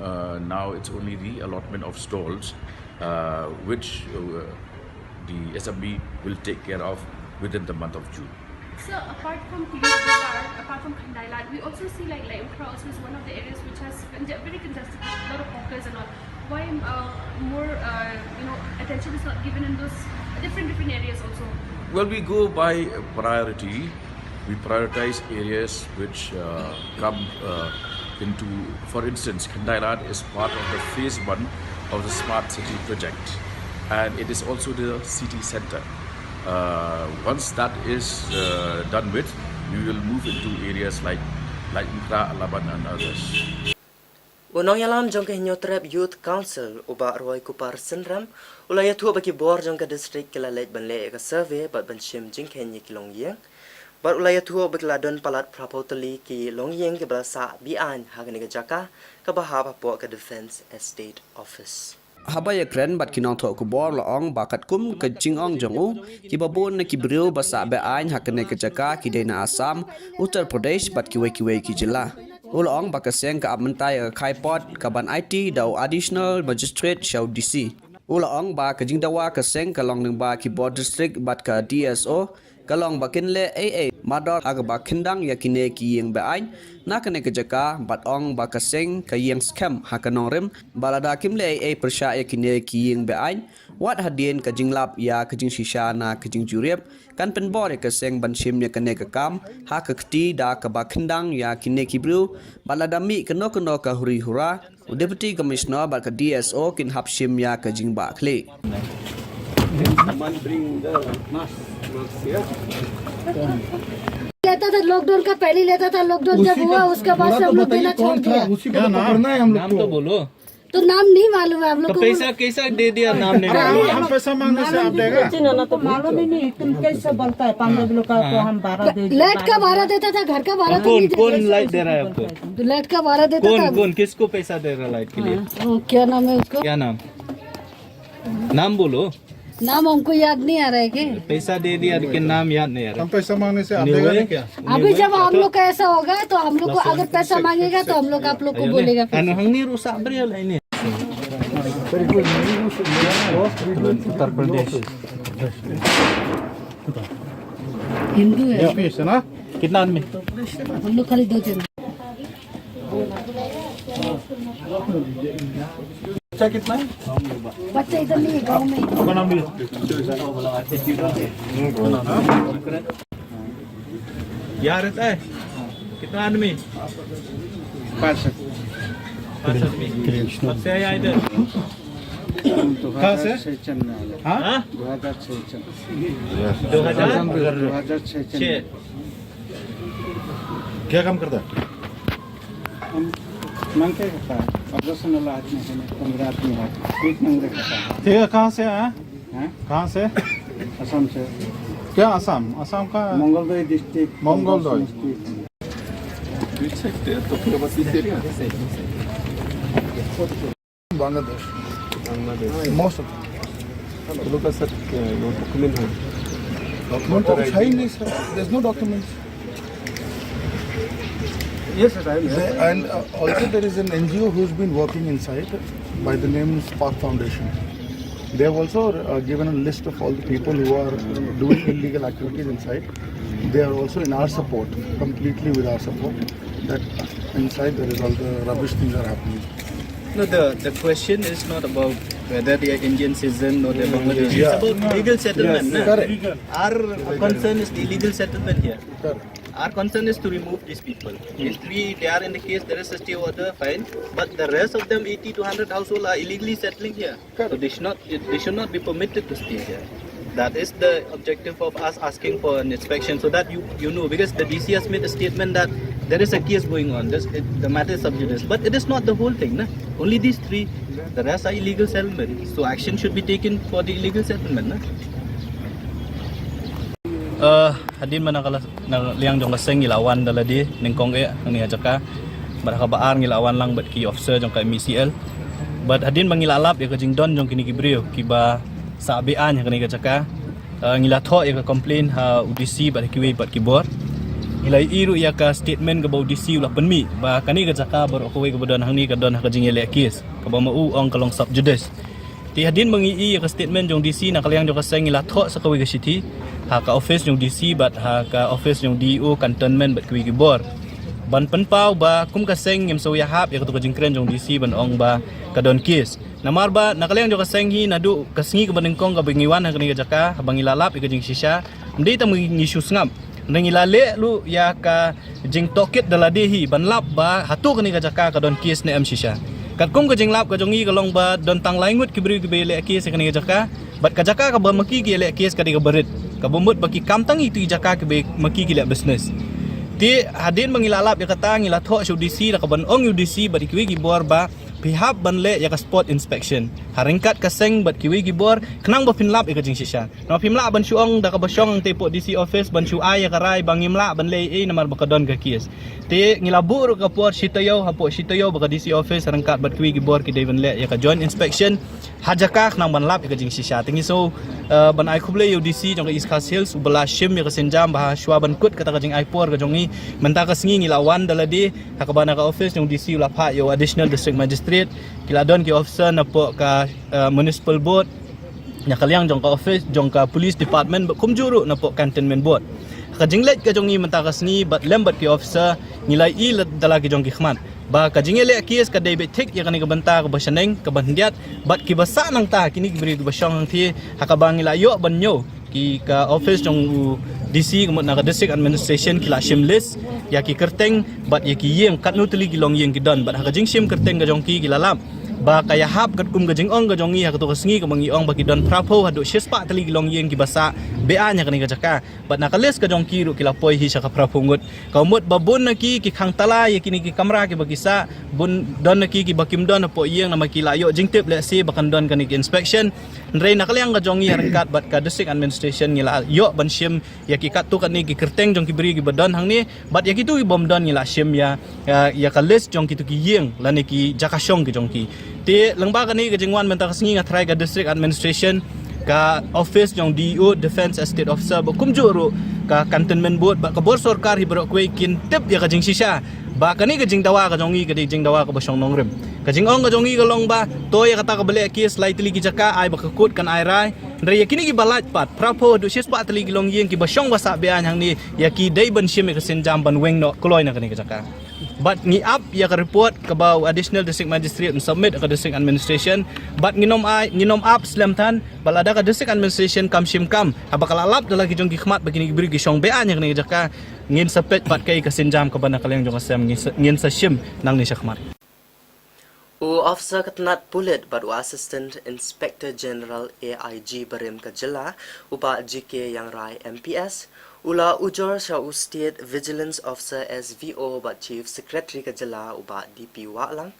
Uh, now it's only the allotment of stalls, uh, which uh, the S M B will take care of within the month of June. So apart from Kuli Bazar, apart from Khandailat, we also see like Laitumkhrah also is one of the areas which has conge- very congested, a lot of hawkers and all. Why uh, more uh, you know attention is not given in those different different areas also? Well, we go by priority. We prioritize areas which uh, come uh, into, for instance, Khandailat is part of the phase one of the smart city project, and it is also the city center. Uh, once that is uh, done with, we will move into areas like Laitumkhrah, Laban, and others. U nongïalam jong ka Hynñiewtrep Youth Council, u Bah Roy Kupar Synrem, u la ïathuh ba ki bor jong ka district ki la leit ban leh ïa ka survey bad ban shim jingkheiñ ïa ki longïing. Bad u la ïathuh ba ki la don palat phraphew tylli ki longïing kiba la sah be-aiñ ha kane ka jaka kaba hap hapoh ka Defence Estate Office. Haba ïakren bad ki nongthoh khubor, u la ong ba katkum ka jingong jong u, kiba bun na ki briew ba sah be-aiñ ha kane ka jaka ki dei na Assam, Uttar Pradesh bad kiwei kiwei ki jylla. U la ong ba ka seng ka ap mynta ïa ka khaipod kaban aiti da u Additional Magistrate sha u D C. U la ong ba ka jingdawa ka seng ka long lyngba ki bor district bad ka D S O, ka long ba kin leh ei ei mardor ha kaba khyndang ïa kine ki ïing be-aiñ na kane ka jaka, bad ong ba ka seng ka ïeng skhem ha ka nongrim ba lada kim leh ei ei pyrshah ïa kine ki ïing be-aiñ, wat hadien ka jinglap ïa ka jingshisha na ka jingjurip, kan pynbor ïa ka seng ban shim ïa kane ka kam ha ka kti da kaba khyndang ïa kine ki briew, bad lada mih kano kano ka huri hura, u Deputy Commissioner bad ka D S O kin hap shim ïa ka jingbah khlieh. लेता था, लॉकडाउन का पहले लेता था, लॉकडाउन जब हुआ उसके बाद से हम लोग देना छोड़ दिया। उसी को तो पकड़ना है हम लोग को। बोलो। तो नाम नहीं मालूम है आप लोग तो को। पैसा कैसा दे दिया, नाम नहीं मालूम। हम पैसा मांगने से आप देगा? तो मालूम ही नहीं, तुम कैसे बोलता है, पांडव लोग का तो हम बारह दे दिया, लाइट का भाड़ा देता था, घर का भाड़ा तो कौन नहीं कौन देता। लाइट दे रहा है आपको? लाइट का भाड़ा देता था। कौन कौन किसको पैसा दे रहा है लाइट के लिए? वो क्या नाम है उसको? क्या नाम? नाम बोलो। नाम हमको याद नहीं आ रहा है कि पैसा दे दिया लेकिन नाम याद नहीं आ रहा। हम पैसा मांगने से आप देगा नहीं क्या? अभी जब हम लोग का ऐसा होगा तो हम लोग को अगर पैसा मांगेगा तो हम लोग आप लोग को बोलेगा फिर। Ano hang ni rusak beri lah ini. उत्तर प्रदेश। हिंदू है। Yes, है ना? कितना आदमी? हम लोग खाली दो जन। बच्चा कितना है? बच्चा इधर नहीं है, गाँव में ही। यहाँ रहता है। कितना आदमी? पाँच है। पाँच आदमी। कब से आया इधर? कहाँ से? छह चंद में आ गया। हाँ? हाँ? दो हजार छह चंद। दो हजार दो हजार छह चंद। छः। क्या काम करता है? हम नंगे खाता है, ऑपरेशन वाला आदमी है, पंद्रह आदमी है, पीठ नंगे खाता है। ठीक है, कहाँ से आया? हैं? कहाँ से? असम से। क्या असम? असम का? मंगलदोई डिस्ट्रिक्ट। मंगलदोई। बांग्लादेश। बांग्लादेश। Most of them। लोगों का सर डॉक्यूमेंट है? डॉक्यूमेंट तो कुछ है ही नहीं सर। There is no documents. Yes, sir, I am here. And uh, also there is an N G O who's been working inside by the name Spark Foundation. They have also uh, given a list of all the people who are doing illegal activities inside. They are also in our support, completely with our support, that inside there is all the rubbish things are happening. No, the, the question is not about whether they are Indian citizen or they're Bangladeshi. Yeah. It's about legal settlement. Yes, Na? correct. Our concern is the illegal settlement here. Correct. Our concern is to remove these people. If we, they are in the case, there is a stay order, fine. But the rest of them, eighty to hundred household, are illegally settling here. So they should not, they should not be permitted to stay here. That is the objective of us asking for an inspection, so that you, you know, because the D C has made a statement that there is a case going on. This, it, the matter is sub judice, but it is not the whole thing, na? Only these three. The rest are illegal settlement. So action should be taken for the illegal settlement, na? Uh, hadien ba na ka la-, na liang jong ka seng ngi la wan da lade nyngkong eh hangne ha jaka. Bad ha kaba ar ngi la wan lang bad ki officer jong ka M E C L. Bad hadien ba ngi la lap ïa ka jingdon jong kine ki briew kiba sah be-aiñ ha kane ka jaka, uh, ngi la thoh ïa ka complaint ha u D C bad ha kiwei pat ki bor. Ngi la ïohi ruh ïa ka statement kaba u D C u la pynmih ba kane ka jaka baroh kawei kaba don hangne ka don ha ka jingïaleh case, kaba ma u ong ka long sub judice. Te hadien ba ngi ïoh ïa ka statement jong D C na ka liang jong ka seng, ngi la thoh sa kawei ka shithi ha ka office jong D C bad ha ka office jong D E O Cantonment bad kiwei ki bor ban pynpaw ba kum ka seng ngim sngewthuh ïa kato ka jingkren jong D C ban ong ba ka don case. Namar ba na ka liang jong ka seng hi, naduh ka sngi kaba nyngkong kaba ngi wan ha kane ka jaka, haba ngi la lap ïa ka jingshisha, ym dei tang ba ngi shu sngap, hynrei ngi la leh ruh ïa ka jingtohkit da lade hi ban lap ba hato kane ka jaka ka don case ne em shisha. Katkum ka jinglap ka jong ngi ka long ba don tang lai ngut ki briew kiba ïaleh case ha kane ka jaka, bad ka jaka kaba ma ki ki ïaleh case ka dei kaba rit, kaba mut ba ki kam tang ïa kito ki jaka kiba ma ki ki leh business. Te hadien ba ngi la lap ïa kata, ngi la thoh sha u D C da kaban ong ïa u D C bad ïa kiwei ki bor ba phi hap ban leh ïa ka spot inspection ha ryngkat ka seng bad kiwei ki bor khnang ba phin lap ïa ka jingshisha. Namar phim lah ban shu ong da kaba shong hangtei hapoh D C office ban shu ai ïa ka rai ba ngim lah ban leh ei ei namar ba ka don ka case. Te ngi la buh ruh ka por shi taïew hapoh shi taïew ba ka D C office ryngkat bad kiwei ki bor ki dei ban leh ïa ka joint inspection ha jaka khnang ban lap ïa ka jingshisha. Te ngi sngew, eh, ban ai khublei ïa u D C jong ka East Khasi Hills uba la shim ïa ka sienjam ba ha shuwa ban kut kata ka jingai por ka jong ngi, mynta ka sngi ngi la wan da lade ha kaba na ka office jong u D C u la phah ïa u Additional District Magistrate, ki la don ki officer napoh ka, eh, Municipal Board, na ka liang jong ka office jong ka Police Department bad kumjuh ruh napoh Cantonment Board. Ka jingleit ka jong ngi mynta ka sngi bad lem bad ki officer, ngi la ïohi da la ki jong ki khmat ba ka jingïaleh case ka dei beit thik ïa kane ka bynta kaba shaneng kaba khyndiat, bad kiba sah nangta kine ki briew kiba shong hangthie, ha kaba ngi la ïoh ban ñiew ki ka office jong u D C ka mut na ka District Administration ki la shim list ïa ki kyrteng bad ïa ki ïing katno tylli ki longïing ki don, bad ha ka jingshim kyrteng ka jong ki ki la lap ba ka ïahap katkum ka jingong ka jong ngi ha kato ka sngi kaba ngi ong ba ki don phra phew haduh shispah tylli ki longïing kiba sah be-aiñ ha kane ka jaka. Bad na ka list ka jong ki ruh ki la poi hi sha ka phra phew ngut. Ka mut ba bun na ki ki khang tala ïa kine ki kamra kiba ki sah, bun don na ki kiba kim don hapoh ïing namar ki la ïoh jingtip lehse ba kan don kane ka inspection. Hynrei na ka liang ka jong ngi ha ryngkat bad ka District Administration ngi la ïoh ban shim ïa ki katto katne ki kyrteng jong ki briew kiba don hangne, bad ïa kito kibym don ngi la shim ïa, ïa, ïa ka list jong kito ki ïing lane ki jaka shong ki jong ki. Te lyngba kane ka jingwan mynta ka sngi nga tharai ka District Administration, ka office jong D E O, Defence Estate Officer, bad kumjuh ruh ka Cantonment Board bad ka bor sorkar hi baroh kawei kin tip ïa ka jingshisha ba kane ka jingdawa ka jong ngi ka dei jingdawa kaba shong nongrim. Ka jingong ka jong ngi ka long ba to ïa kata kaba leh case lai tylli ki jaka ai ba ka kut kan ai rai. Hynrei ïa kine kiba lait pat phra phew haduh shispah tylli ki longïing kiba shong ba sah be-aiñ hangne, ïa ki dei ban shim ïa ka sienjam ban weng noh kloi na kane ka jaka. Bad ngi ap ïa ka report kaba u Additional District Magistrate un submit ha ka District Administration. Bad ngin ym ai, ngin ym ap slem than ba lada ka District Administration kam shim kam, haba ka la lap da la ki jong ki khmat ba kine ki briew ki shong be-aiñ ha kane ka jaka, ngin sa peit pat kaei ka sienjam kaba na ka liang jong ka seng ngin sa, ngin sa shim nangne shakhmat. U officer ka tnat pulit bad u Assistant Inspector General, A I G, barim ka jylla, u Bah G K Iangrai, M P S, u la ujor sha u State Vigilance Officer, S V O, bad Chief Secretary ka jylla, u Bah D P Wahlang,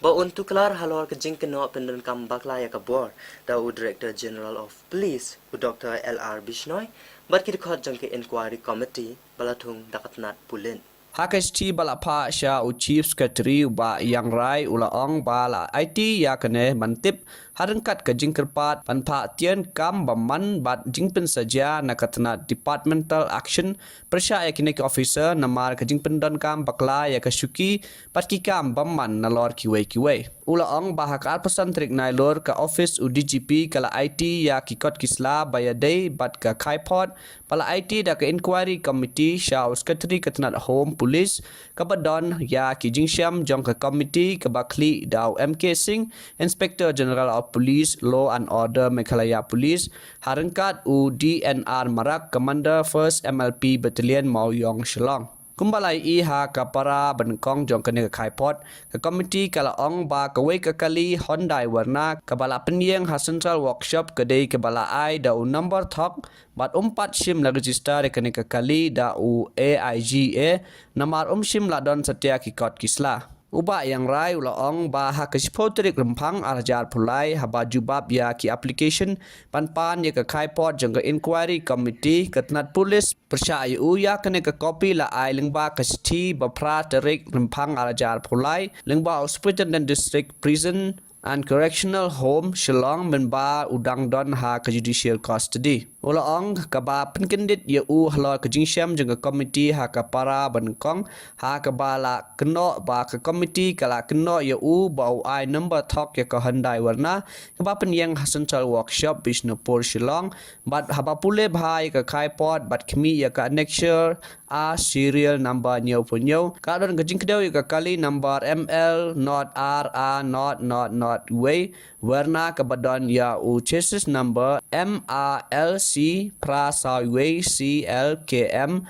ba un tuklar halor ka jingkynnoh pyndonkam bakla ïa ka bor da u Director General of Police, u Doctor L R Bishnoi, bad ki dkhot jong ka Inquiry Committee ba la thung da ka tnat pulit. Ha ka shithi ba la phah sha u Chief Secretary, u Bah Iangrai u la ong ba la aiti ïa kane ban tip ha ryngkat ka jingkyrpad ban phah tienkam bymman bad jingpynsajia na ka tnat Departmental Action pyrshah ïa kine ki officer namar ka jingpyndonkam bakla ïa ka shuki bad ki kam bymman nalor kiwei kiwei. U la ong ba ha ka arphew san tarik Nailur ka office u D G P ka la aiti ïa ki kot ki sla ba ïadei bad ka khaipot, ba la aiti da ka Inquiry Committee sha u Secretary ka tnat Home Police, kaba don ïa ki jingshem jong ka committee kaba khlieh da u M K Singh, Inspector General of Police, Law and Order, Meghalaya Police, ha ryngkat u D N R Marak, Commander First M L P Battalion, Mawïong, Shillong. Kumba la ïohi ha ka para ba nyngkong jong kane ka khaipot, ka committee ka la ong ba kawei ka kali Hyundai Verna kaba la pynïeng ha Central Workshop ka dei kaba la ai da u number thok, bad um pat shym la register ïa kane ka kali da u A I G A, namar um shym la don satia ki kot ki sla. U Bah Iangrai u la ong ba ha ka shiphew tarik Rymphang arhajar arphew lai, haba jubab ïa ki application ban pan ïa ka khaipot jong ka Inquiry Committee, ka tnat pulit pyrshah ïa u. Ïa kane ka copy la ai lyngba ka shithi ba phra tarik Rymphang arhajar arphew lai lyngba u Superintendent District Prison and Correctional Home, Shillong, mynba u dang don ha ka judicial custody. U la ong kaba pynkyndit ïa u halor ka jingshem jong ka komiti ha ka para ba nyngkong, ha kaba la kynnoh ba ka komiti ka la kynnoh ïa u ba u ai number thok ïa ka Hyundai Verna kaba pynïeng ha Central Workshop, Bishnupur, Shillong, bad haba pule bha ïa ka khaipod bad khmih ïa ka annexure A serial number hynñiewphew hynñiew, ka don ka jingkdew ïa ka kali number M L not R A not not not wei, Verna kaba don ïa u chassis number M A L C phra saw wei C L K M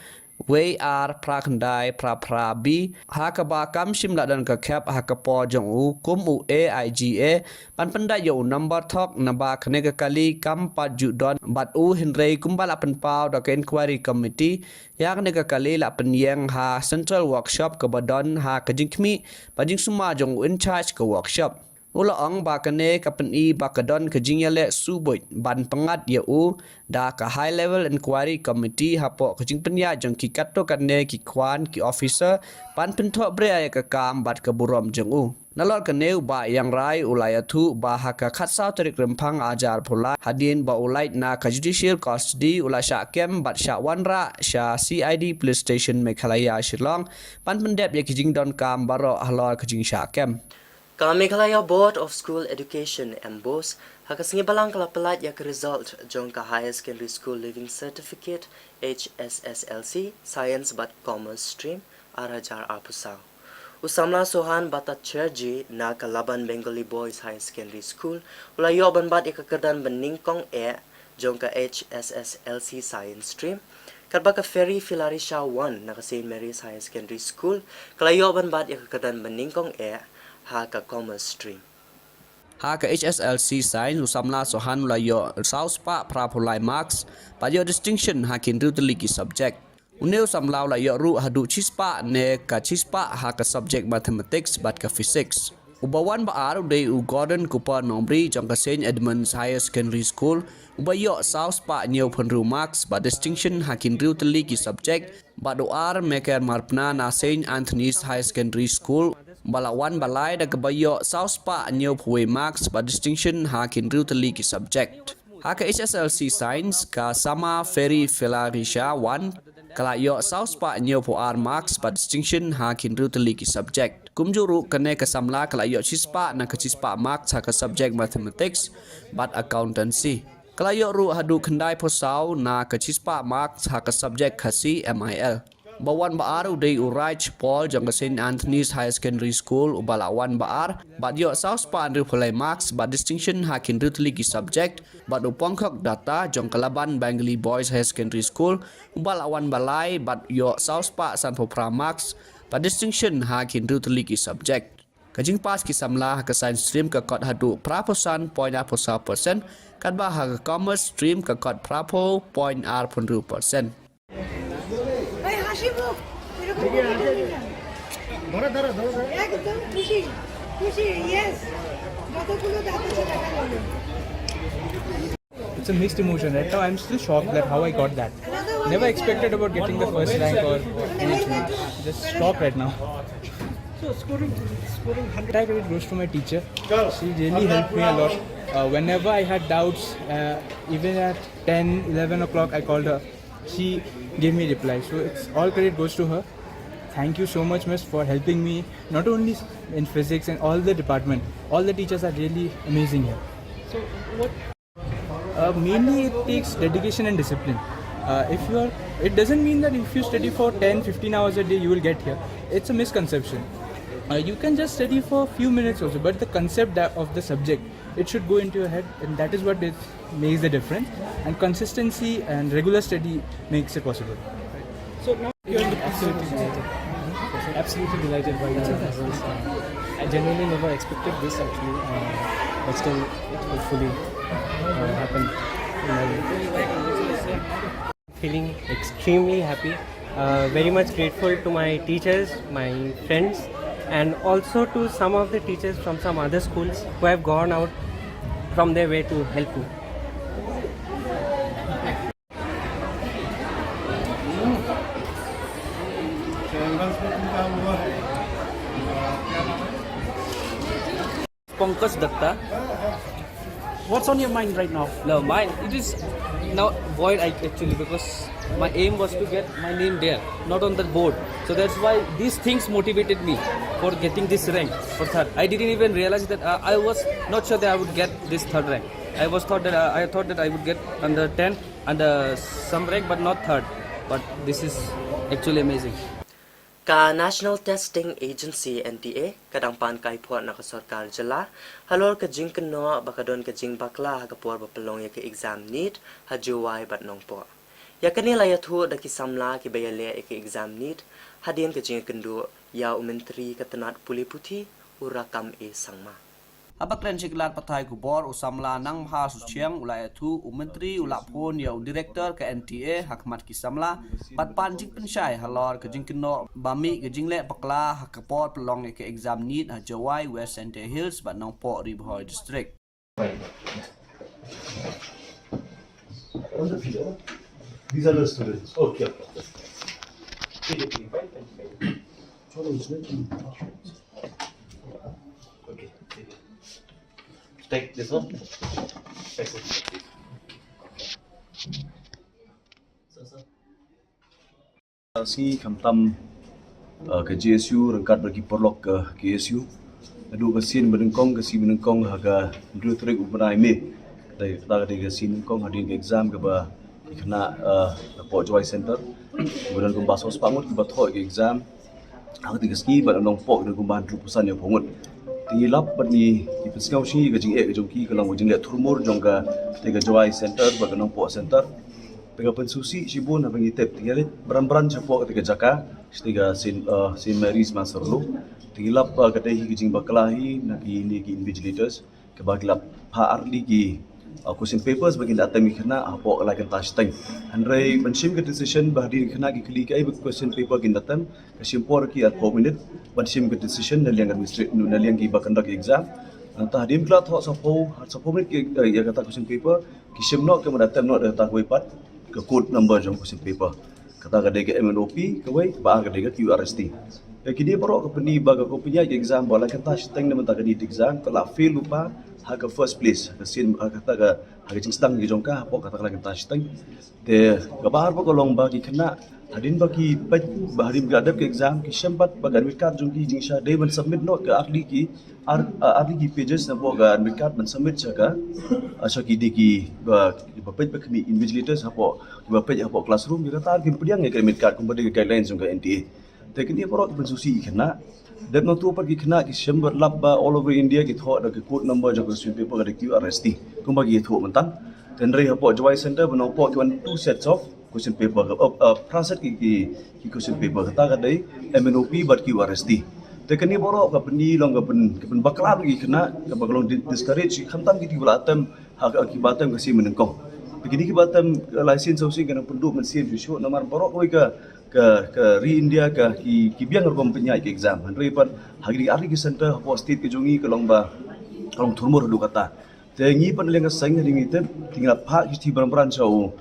wei ar phra khyndai phra phra B, ha kaba kam shym la don ka khep ha ka por jong u kum u A I G A ban pyndait ïa u number thok, naba kane ka kali kam pat ju don bad u, hynrei kumba la pynpaw da ka inquiry committee, ïa kane ka kali la pynïeng ha Central Workshop kaba don ha ka jingkhmih bad jingsumar jong u in charge ka workshop. U la ong ba kane ka pyni ba ka don ka jingïaleh subuit ban pyngngad ïa u da ka High Level Inquiry Committee hapoh ka jingpynïaid jong ki katto katne ki khwan ki officer ban pynthohbria ïa ka kam bad ka burom jong u. Nalor kane, u Bah Ïangrai u la ïathuh ba ha ka khatsaw tarik Rymphang arhajar arphew lai, hadien ba u lait na ka judicial custody, u la shah kem bad shah wanrah sha C I D Police Station Meghalaya, Shillong ban pyndep ïa ki jingdonkam baroh halor ka jingshah kem. Ka Meghalaya Board of School Education, MBOSE, ha ka sngi Balang ka la pyllait ïa ka result jong ka Higher Secondary School Leaving Certificate, H S S L C, Science bad Commerce Stream, arhajar arphew saw. U samla Sohan Bhattacharjee na ka Laban Bengali Boys Higher Secondary School u la ïoh ban bat ïa ka kyrdan banyngkong eh jong ka H S S L C Science Stream, katba ka Ferry Philarisha One na ka Saint Mary's Higher Secondary School ka la ïoh ban bat ïa ka kyrdan banyngkong eh ha ka Commerce Stream. Ha ka H S S L C Science, u samla Sohan u la ïoh saw spah phra phew lai marks bad ïoh distinction ha ki hynriew tylli ki subject. Une u samla u la ïoh ruh haduh shispah ne ka shispah ha ka subject Mathematics bad ka Physics. Uba wan ba ar u dei u Gordon Cooper Nongri jong ka Saint Edmund's Higher Secondary School, uba ïoh saw spah hynñiew phew hynriew marks bad distinction ha ki hynriew tylli ki subject, bad u ar Meker Marpna na Saint Anthony's Higher Secondary School, ba la wan ba lai da kaba ïoh saw spah hynñiew phew wei marks bad distinction ha ki hynriew tylli ki subject. Ha ka H S S L C Science, ka Sama Ferry Philarisha One ka la ïoh saw spah hynñiew phew ar marks bad distinction ha ki hynriew tylli ki subject. Kumjuh ruh kane ka samla ka la ïoh shispah na ka shispah marks ha ka subject Mathematics bad Accountancy. Ka la ïoh ruh haduh khyndai phew saw na ka shispah marks ha ka subject Khasi, M I L. Ba wan ba ar u dei u Raj Paul jong ka Saint Anthony's Higher Secondary School, uba la wan ba ar bad ïoh saw spah hynriew phew lai marks bad distinction ha ki hynriew tylli ki subject, bad u Pongkhok Datta jong ka Laban Bengali Boys Higher Secondary School, uba la wan ba lai bad ïoh saw spah san phew phra marks bad distinction ha ki hynriew tylli ki subject. Ka jingpass ki samla ha ka Science Stream ka kot haduh phra phew san point ar phew saw percent, katba ha ka Commerce Stream ka kot phra phew point ar phew hynriew percent. ভাই, হাসি মুখ, এরকম করে নিন না। একদম খুশি, খুশি, ইয়েস। যতগুলো দাঁত আছে দেখা গেল। It's a mixed emotion. Right now, I'm still shocked that how I got that. Never expected about getting the first rank or anything. Just shocked right now. So scoring, scoring hundred. Entire credit goes to my teacher. She really helped me a lot. Uh, whenever I had doubts, uh, even at ten, eleven o'clock, I called her. She gave me reply. So it's all credit goes to her. Thank you so much, miss, for helping me, not only in physics and all the department. All the teachers are really amazing here. So what? Uh, mainly, it takes dedication and discipline. Uh, if you are, it doesn't mean that if you study for ten, fifteen hours a day, you will get here. It's a misconception. Uh, you can just study for a few minutes also, but the concept that, of the subject, it should go into your head, and that is what is, makes the difference. And consistency and regular study makes it possible. So now you're in the absolutely delighted. Absolutely delighted by the results. Uh, I genuinely never expected this actually, uh, but still, it hopefully, uh, happened in my life. Feeling extremely happy, uh, very much grateful to my teachers, my friends, and also to some of the teachers from some other schools who have gone out from their way to help me. Pankaj Datta. What's on your mind right now? No, mine, it is, Now void, I actually, because my aim was to get my name there, not on the board. So that's why these things motivated me for getting this rank for third. I didn't even realize that uh, I was not sure that I would get this third rank. I was thought that uh, I thought that I would get under ten and uh, some rank, but not third. But this is actually amazing. Ka National Testing Agency, N T A, ka dang pan kai phuh na ka sorkar jylla halor ka jingkynnoh ba ka don ka jingbakla ha ka por ba pynlong ïa ka exam NEET ha Jowai bad Nongpoh. Ïa kane la ïathuh da ki samla kiba ïaleh ïa ka exam NEET hadien ka jingïakynduh ïa u Myntri ka tnat pule puthi, u Rakkam A Sangma. Haba kren sha ki lad pathai khubor, u samla Nangmahar Suchiang u la ïathuh u Myntri u la phone ïa u Director ka N T A ha khmat ki samla bad pan jingpynshai halor ka jingkynnoh ba mih ka jingleh bakla ha ka por pynlong ïa ka exam NEET ha Jowai, West Jaintia Hills bad Nongpoh, Ri Bhoi District. These are the students. Okay. Okay. Take this one. Take this one, please. Sir, sir. Sir, sir. Ka sngi khamtam ka J S U ryngkat bad ki paralok ka K S U naduh ka sien ba nyngkong, ka sngi ba nyngkong ha ka hynriew tarik u bnai May. Kata ka dei ka sngi nyngkong hadien ka exam kaba ki khynnah hapoh Jowai Center kiba don kumba sawspah ngut kiba thoh ka exam. Ha kata ka sngi bad ha Nongpoh ki don kumba hynriewphew san ïa phew ngut. Te ngi lap bad ngi pynsngew shisha ka jingeh ka jong ki ka long ka jingleh thurmur jong ka, te ka Jowai Center bad ka Nongpoh Center. Te ka pynsngewsih shibun haba ngi tip te ngi leit bran bran shapoh kata ka jaka, shatei ka Saint Mary's Mansarlo. Te ngi lap ba ka dei hi ka jingbakla hi na kine ki invigilators kaba ki la phah artylli ki question papers ba kin da attempt ki khynnah hapoh ka lai kynta shiteng. Hynrei ban shim ka decision ba hadien ki khynnah ki kylli kaei ba question paper kin da attempt, ka shim por ki arphew minit ban shim ka decision na liang administrative, na liang kiba conduct exam. Nangta hadien ba ki la thoh saphew, saphew minit ïa kata question paper, ki shim noh, ki mut da attempt noh da kata kawei pat ka code number jong question paper. Kata ka dei ka M N O P kawei, kaba ar ka dei ka Q R S T. Ïa kine baroh ka pyni ba ka company ka exam ba la kynta shiteng na mynta ka NEET exam ka la fail lypa ha ka first place, ha ka sien, ha kata ka, ha ka jingsdang ka jong ka hapoh kata ka la kynta shiteng. Te kaba ar ba ka long ba ki khynnah hadien ba ki peit, ba hadien ba ki la dep ka exam ki shem pat ba ka admit card jong ki jingshisha dei ban submit noh ka artylli ki, ar, artylli ki pages napoh ka admit card ban submit sha ka, sha kine ki ba, kiba peit ba khmih, invigilators hapoh, kiba peit hapoh classroom, ïa kata ar kim pdiang ïa ka admit card kumba dei ka guidelines jong ka N T A. Te kine baroh ki pynsngewsih ïa ki khynnah. Dep nangta pat ki khynnah ki shem bad lap ba all over India ki thoh da ka code number jong ka question paper ka dei Q R S T kumba ki thoh mynta. Te hynrei hapoh Jowai Center bad Nongpoh ki wan two sets of question paper, ka, uh, uh, phra set ki, ki, ki question paper, kata ka dei M N O P bad Q R S T. Te kane baroh ka pyni long ka pyn, ka pynbakla ïa ki khynnah, kaba ka long di-, discourage, khamtam kito kiba la attempt, ha ka, kiba attempt ka sien ba nyngkong. Te kine kiba attempt, uh, lai sien saw sien ka nang pynduh mynsiem shuh shuh namar baroh kawei ka, ka, ka ri India ka, ki, ki biang rukom pynïaid ka exam. Hynrei pat ha kine artylli ki center hapoh state ka jong ngi ka long ba, ka long thurmur haduh katta. Te ngi pat na liang ka seng hadien ngi tip, te ngi la phah ki shithi bran bran sha u,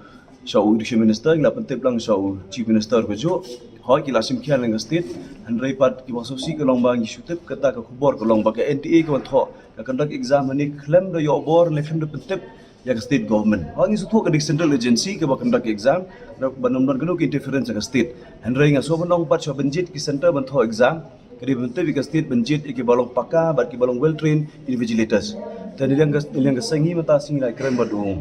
sha u Education Minister, ngi la pyntip lang sha u Chief Minister kajuh. Hooid ki la shim khia na liang ka state, hynrei pat kiba sngewsih ka long ba ngi shu tip kata ka khubor ka long ba ka N T A ka wan thoh, ka conduct exam hangne khlem da ïoh bor ne khlem da pyntip ïa ka state government. Hooid ngi sngewthuh ka dei central agency kaba conduct exam, ba ym don kano ka interference jong ka state. Hynrei nga sngewbha ban ong pat shuwa ban jied ki center ban thoh exam, ka dei ban pyntip ïa ka state ban jied ïa kiba long paka bad kiba long well trained invigilators. Te na liang ka, na liang ka seng ngi mynta sngi ngi la kren bad u,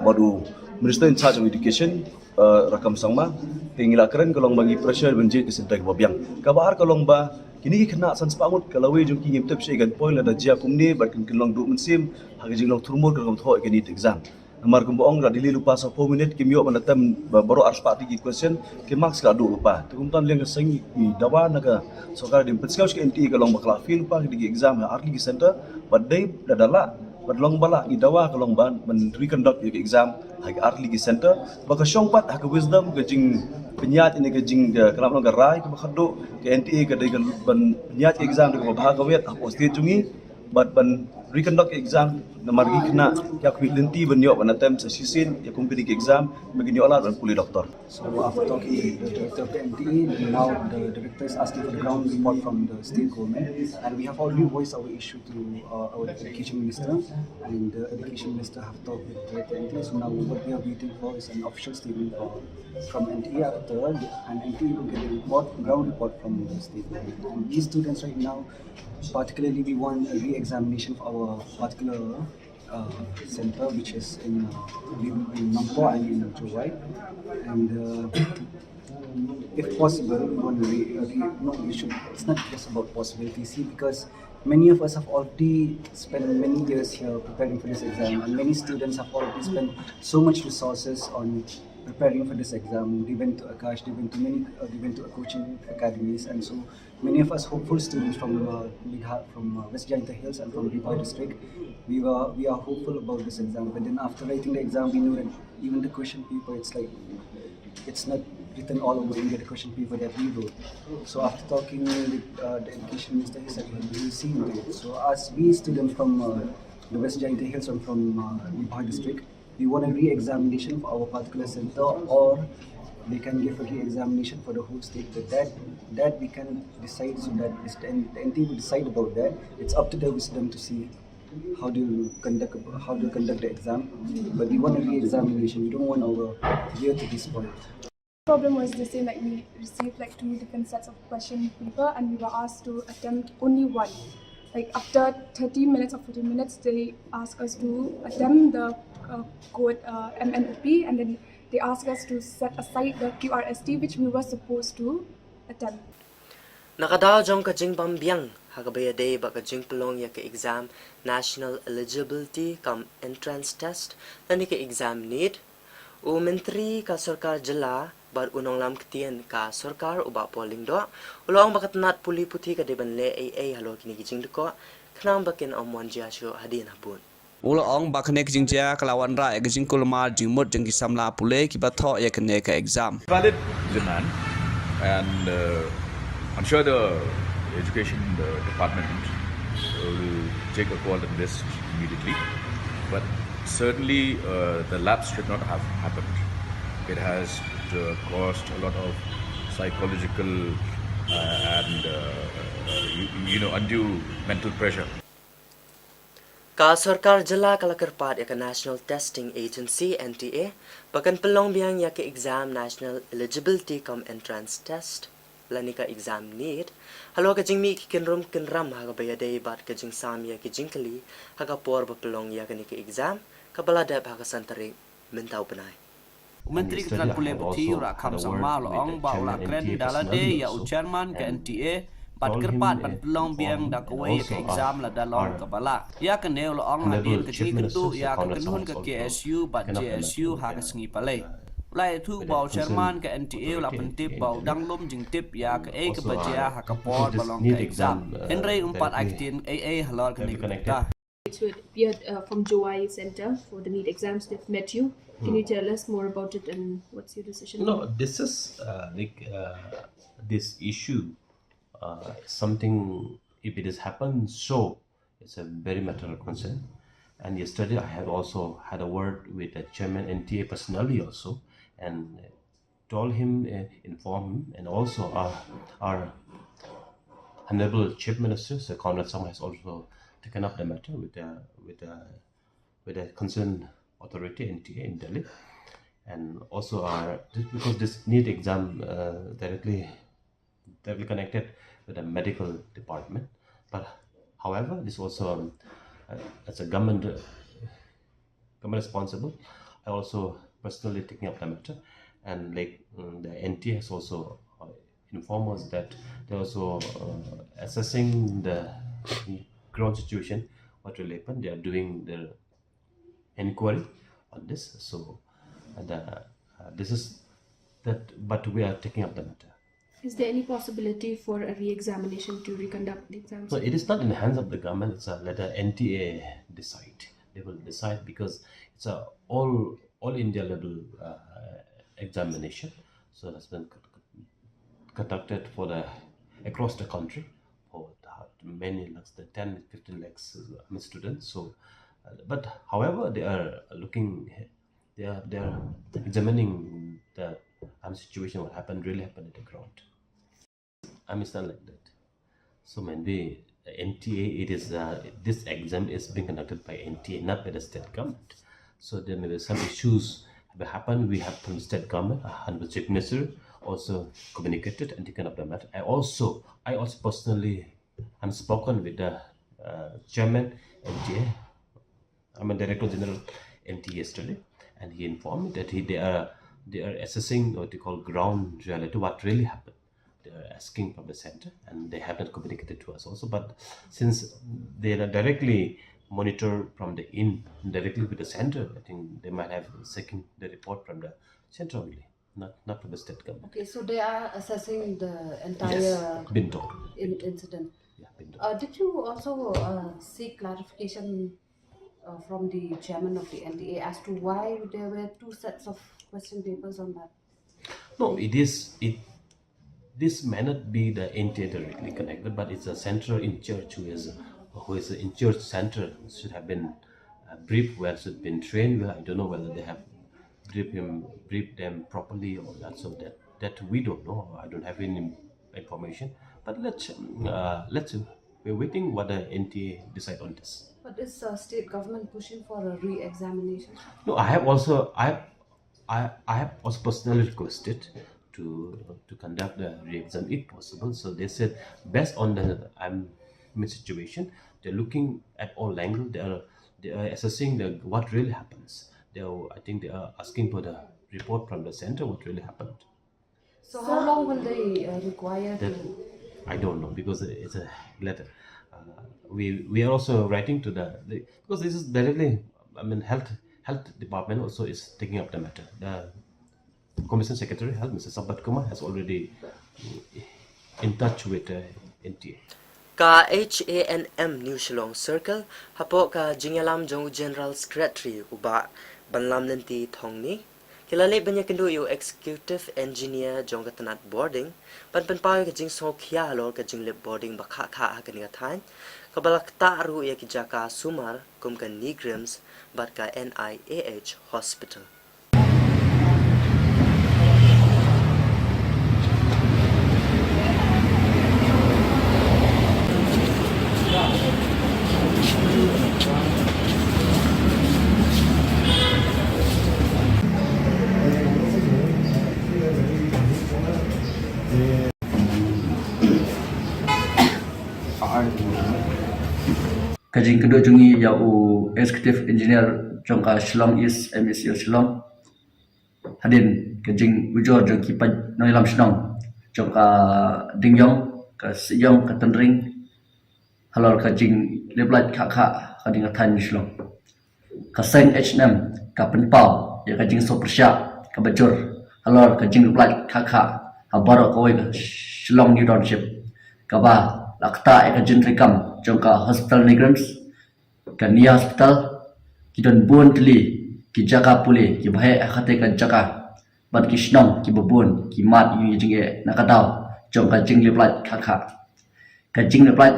bad u Minister in charge of Education, uh, Rakkam Sangma. Te ngi la kren ka long ba ngi pressure ban jied ki center kiba biang. Kaba ar ka long ba kine ki khynnah san spah ngut ka lawei jong ki ngim tip shuh kan poi lada jia kumne bad kin, kin long duh mynsiem ha ka jinglong thurmur ka rukom thoh ïa ka NEET exam. Namar kumba ong, da delay lypa saphew minit kim ïoh ban attempt ba, baroh arspah tylli ki question, ki marks ki la duh lypa. Te kumta na liang ka seng ngi dawa na ka sorkar, dei ban pynsngew sha ka N T A ka long ba ka la fail lypa ha kine ki exam ha artylli ki center, bad dei lada lah, bad long ba lah, ngi dawa ka long ban, ban reconduct ïa ka exam ha ki artylli ki center, ba ka shong pat ha ka wisdom, ka jingpynïaid ne ka jing, ka, ka lam long ka rai kaba khatduh, ka N T A ka dei ka ban pynïaid ka exam da kaba bha ka wet hapoh state jong ngi, bad ban Reconduct exam namar ki khynnah ki ïa khmih lynti ban ïoh ban attempt sa shisien ïa kum kine ki exam ba kin ïoh lad ban pule doctor. So after talking with the director of the N T A, now the director is asking for the ground report from the state government, and we have already voiced our issue to uh, our education minister, and the education minister have talked with the director of N T A. So now what we are waiting for is an official statement for, from N T A after, and N T A will get a report, ground report from the state government. And these students right now, particularly, we want a re-examination for our particular uh, center, which is in, uh, in Nongpoh and in Jowai. And uh, if possible, we want to re, uh, re, no, we should, it's not just about possibility, see, because many of us have already spent many years here preparing for this exam, and many students have already spent so much resources on preparing for this exam. They went to Akash, they went to many, uh, they went to coaching academies, and so many of us hopeful students from uh, Megha-, from uh, West Jaintia Hills and from Ri Bhoi district, we were we are hopeful about this exam. But then after writing the exam, we know that even the question paper, it's like it's not written all over India, the question paper that we wrote. So after talking with uh, the education minister, he said he will see into it. So as we students from uh, the West Jaintia Hills and from uh, Ri Bhoi district, we want a re-examination for our particular center, or they can give a re-examination for the whole state. But that that we can decide, so that is the, the N T A will decide about that. It's up to the wisdom to see how do you conduct how do you conduct the exam. But we want a re-examination. We don't want our year to be spoiled. Problem was the same, like, we received like two different sets of question paper and we were asked to attempt only one. Like, after thirty minutes or forty minutes, they asked us to attempt the uh, code uh, M N O P, and then they asked us to set aside the Q R S T, which we were supposed to attempt. Na ka daw jong ka jingbam biang ha kaba ïadei bad ka jingpynlong ïa ka exam National Eligibility cum Entrance Test lane ka exam NEET, u Myntri ka Sorkar Jylla bad u Nonglam Ktien ka Sorkar, u Bah Paul Lyngdoh, u la ong ba ka tnat pule puthi ka dei ban leh ei ei halor kine ki jingdkoh khnang ba kin ym wan jia shuh hadien habud. U la ong ba kane ka jingjia ka la wanrah ïa ka jingkulmar jingmut jong ki samla pule kiba thoh ïa kane ka exam. Valid demand, and uh, I'm sure the education uh, department will take a call on this immediately. But certainly, uh, the lapse should not have happened. It has uh, caused a lot of psychological uh, and uh, uh, you, you know, undue mental pressure. Ka Sorkar Jylla ka la kyrpad ïa ka National Testing Agency, N T A, ba kan pynlong biang ïa ka exam National Eligibility cum Entrance Test lane ka exam NEET halor ka jingmih ki kynrum kynram ha kaba ïadei bad ka jingsam ïa ki jingkylli ha ka por ba pynlong ïa kane ka exam, kaba la dep ha ka san tarik mynta u bnai. U Myntri ka tnat pule puthi, u Rakkhamsama, u la ong ba u la kren da lade ïa u Chairman ka N T A bad kyrpad ban pynlong biang da kawei ïa ka exam lada long kaba lah. Ïa kane u la ong hadien ka jingïakynduh ïa ka kynhun ka K S U bad J S U ha ka sngi Palei. U la ïathuh ba u Chairman ka N T A u la pyntip ba u dang lum jingtip ïa kaei kaba jia ha ka por ba long ka exam, hynrei um pat ai ktien ei ei halor kane ka bynta. It's with Pierre uh, from Jowai Center for the NEET exams. They've met you. Can you tell us more about it and what's your decision? No, this is uh, like uh, this issue, uh, something, if it has happened, so it's a very matter of concern. And yesterday I have also had a word with the chairman N T A personally also, and told him, uh, informed him, and also our, our Honorable Chief Minister, Sir Conrad Sangma, has also taken up the matter with the, with the, with the concerned authority, N T A, in Delhi. And also, our, this, because this NEET exam uh, directly, directly connected with the medical department. But however, this also, um, uh, as a government, uh, government responsible, I also personally taking up the matter, and like, mm, the N T A has also uh, informed us that they're also uh, assessing the ground situation, what will happen. They are doing the inquiry on this. So, and uh, uh, this is that, but we are taking up the matter. Is there any possibility for a re-examination to reconduct the exams? So it is not in the hands of the government. It's a, let the N T A decide. They will decide because it's a all all India level uh, examination. So that's been c- c- conducted for the across the country for the, many lakhs, the ten, fifteen lakhs, uh, I mean, students. So, uh, but however, they are looking, they are, they are examining the, um, situation, what happened, really happened at the ground. I mean, it's not like that. So maybe N T A, it is, uh, this exam is being conducted by N T A, not by the state government. So there may be some issues have happened. We have from the state government, uh, and the chief minister also communicated and taken up the matter. I also, I also personally have spoken with the, uh, chairman N T A, I mean, Director General N T A yesterday, and he informed me that he, they are, they are assessing what you call ground reality, what really happened. They are asking from the center, and they have not communicated to us also. But since they are directly monitor from the in directly with the center, I think they might have seeking the report from the center only, not, not from the state government. Okay, so they are assessing the Yes, entire Bindor. in- incident. Yeah, Bindor. Uh, did you also uh, seek clarification uh, from the chairman of the N T A as to why there were two sets of question papers on that? No, it is, it, this may not be the N T A directly connected, but it's a central in charge who is, who is in charge center should have been, uh, briefed well, should have been trained well. I don't know whether they have briefed him, briefed them properly or not. So that, that we don't know. I don't have any information. But let's, um, uh, let's, uh, we're waiting what the N T A decide on this. But is uh, state government pushing for a re-examination? No, I have also, I have, I, I have also personally requested to, to conduct the re-exam if possible. So they said, based on the, um, situation, they're looking at all angles. They are, they are assessing the, what really happens. They are, I think they are asking for the report from the center what really happened. So how long will they uh, require That to? I don't know, because it's a letter. Uh, we, we are also writing to the, the, because this is directly, I mean, health, health department also is taking up the matter. The commission secretary health, Mister Sampat Kumar, has already in touch with, uh, N T A. Ka H A N M New Shillong Circle hapoh ka jingïalam jong u General Secretary u Bah Banlam Lynti Thongni ki la leit ban ïakynduh ïa u Executive Engineer jong ka tnat bording ban pynpaw ïa ka jingsngewkhia halor ka jinglip bording ba khah khah ha kane ka thaiñ, kaba la ktah ruh ïa ki jaka sumar kum ka NEIGRIHMS bad ka N I A H Hospital. Ka jingkynduh jong ngi ïa u Executive Engineer jong ka Shillong East M E C L Shillong, hadien ka jingujor jong ki paid nongïalam shnong jong ka Dingiong, ka Sieiong, ka Tynring, halor ka jinglip light khah khah ha kane ka thaiñ Shillong. Ka seng H N M ka pynpaw ïa ka jingsngewpyrshah kaba jur halor ka jinglip light khah khah ha baroh kawei ka Shillong New Township, kaba la ktah ïa ka jingtrei kam jong ka Hospital NEIGRIHMS, ka Nia Hospital. Ki don bun tylli ki jaka pule kiba heh ha katei ka jaka, bad ki shnong kiba bun ki mad ïa ki jingeh na ka daw jong ka jinglip light khah khah. Ka jinglip light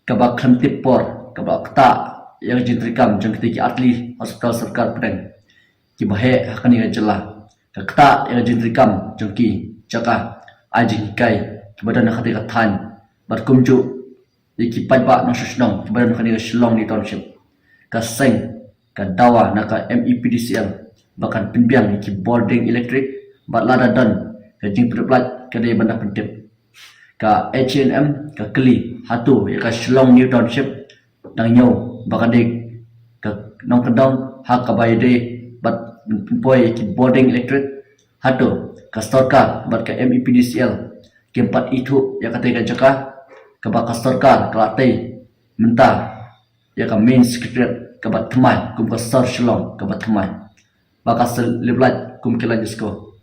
kaba khlem tip por kaba ktah ïa ka jingtrei kam jong kitei ki artylli hospital sorkar pdeng kiba heh ha kane ka jylla, ka ktah ïa ka jingtrei kam jong ki jaka ai jinghikai kiba don ha katei ka thaiñ, bad kumjuh ïa ki paidbah nongshong shnong kiba don ha kane ka Shillong New Township. Ka seng ka dawa na ka M E P D C L ba kan pynbiang ïa ki bording electric, bad lada don ka jingpynlip light ka dei ban da pyntip. Ka H A N M ka kylli hato ïa ka Shillong New Township dang ñiew ba ka dei ka nongkyndong ha kaba ïadei bad pynpoi ïa ki bording electric. Hato ka sorkar bad ka M E P D C L kim pat ithuh ïa katei ka jaka kaba ka sorkar ka la tei mynta ïa ka main secretariat kaba thymmai kum ka sor Shillong kaba thymmai, ba ka sa lip light kum ki light disco.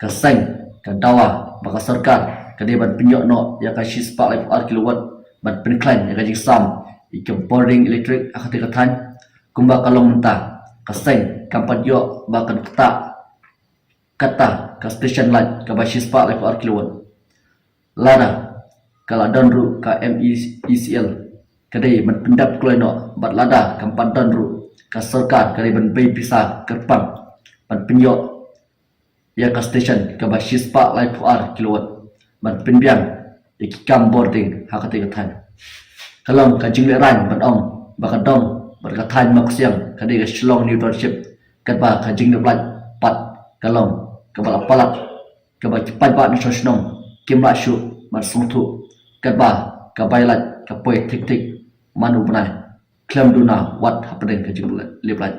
Ka seng ka dawa ba ka sorkar ka dei ban pynïoh noh ïa ka shispah laiphew ar kilowatt ban pynkhlaiñ ïa ka jingsam ïa ka bording electric ha katei ka thaiñ. Kumba ka long mynta, ka seng kam pat ïoh ba kan ktah kata ka station light kaba shispah laiphew ar kilowatt. Lada ka la don ruh ka M E E C L, ka dei ban pyndap kloi noh, bad lada kam pat don ruh, ka sorkar ka dei ban bei pisa kyrpang ban pynïoh ïa ka station kaba shispah laiphew ar kilowatt ban pynbiang ïa ki kam bording ha katei ka thaiñ. Ka long ka jinglehrain ban ong ba ka dong bad ka thaiñ Mawksiang ka dei ka Shillong New Township, katba ka jinglip lait pat ka long kaba la palat, kaba ki paidbah na shnong kim lah shuh ban sngewthuh, katba ka bai lait ka poi thik thik man u bnai, khlem duna wat hapdeng ka jinglip lait.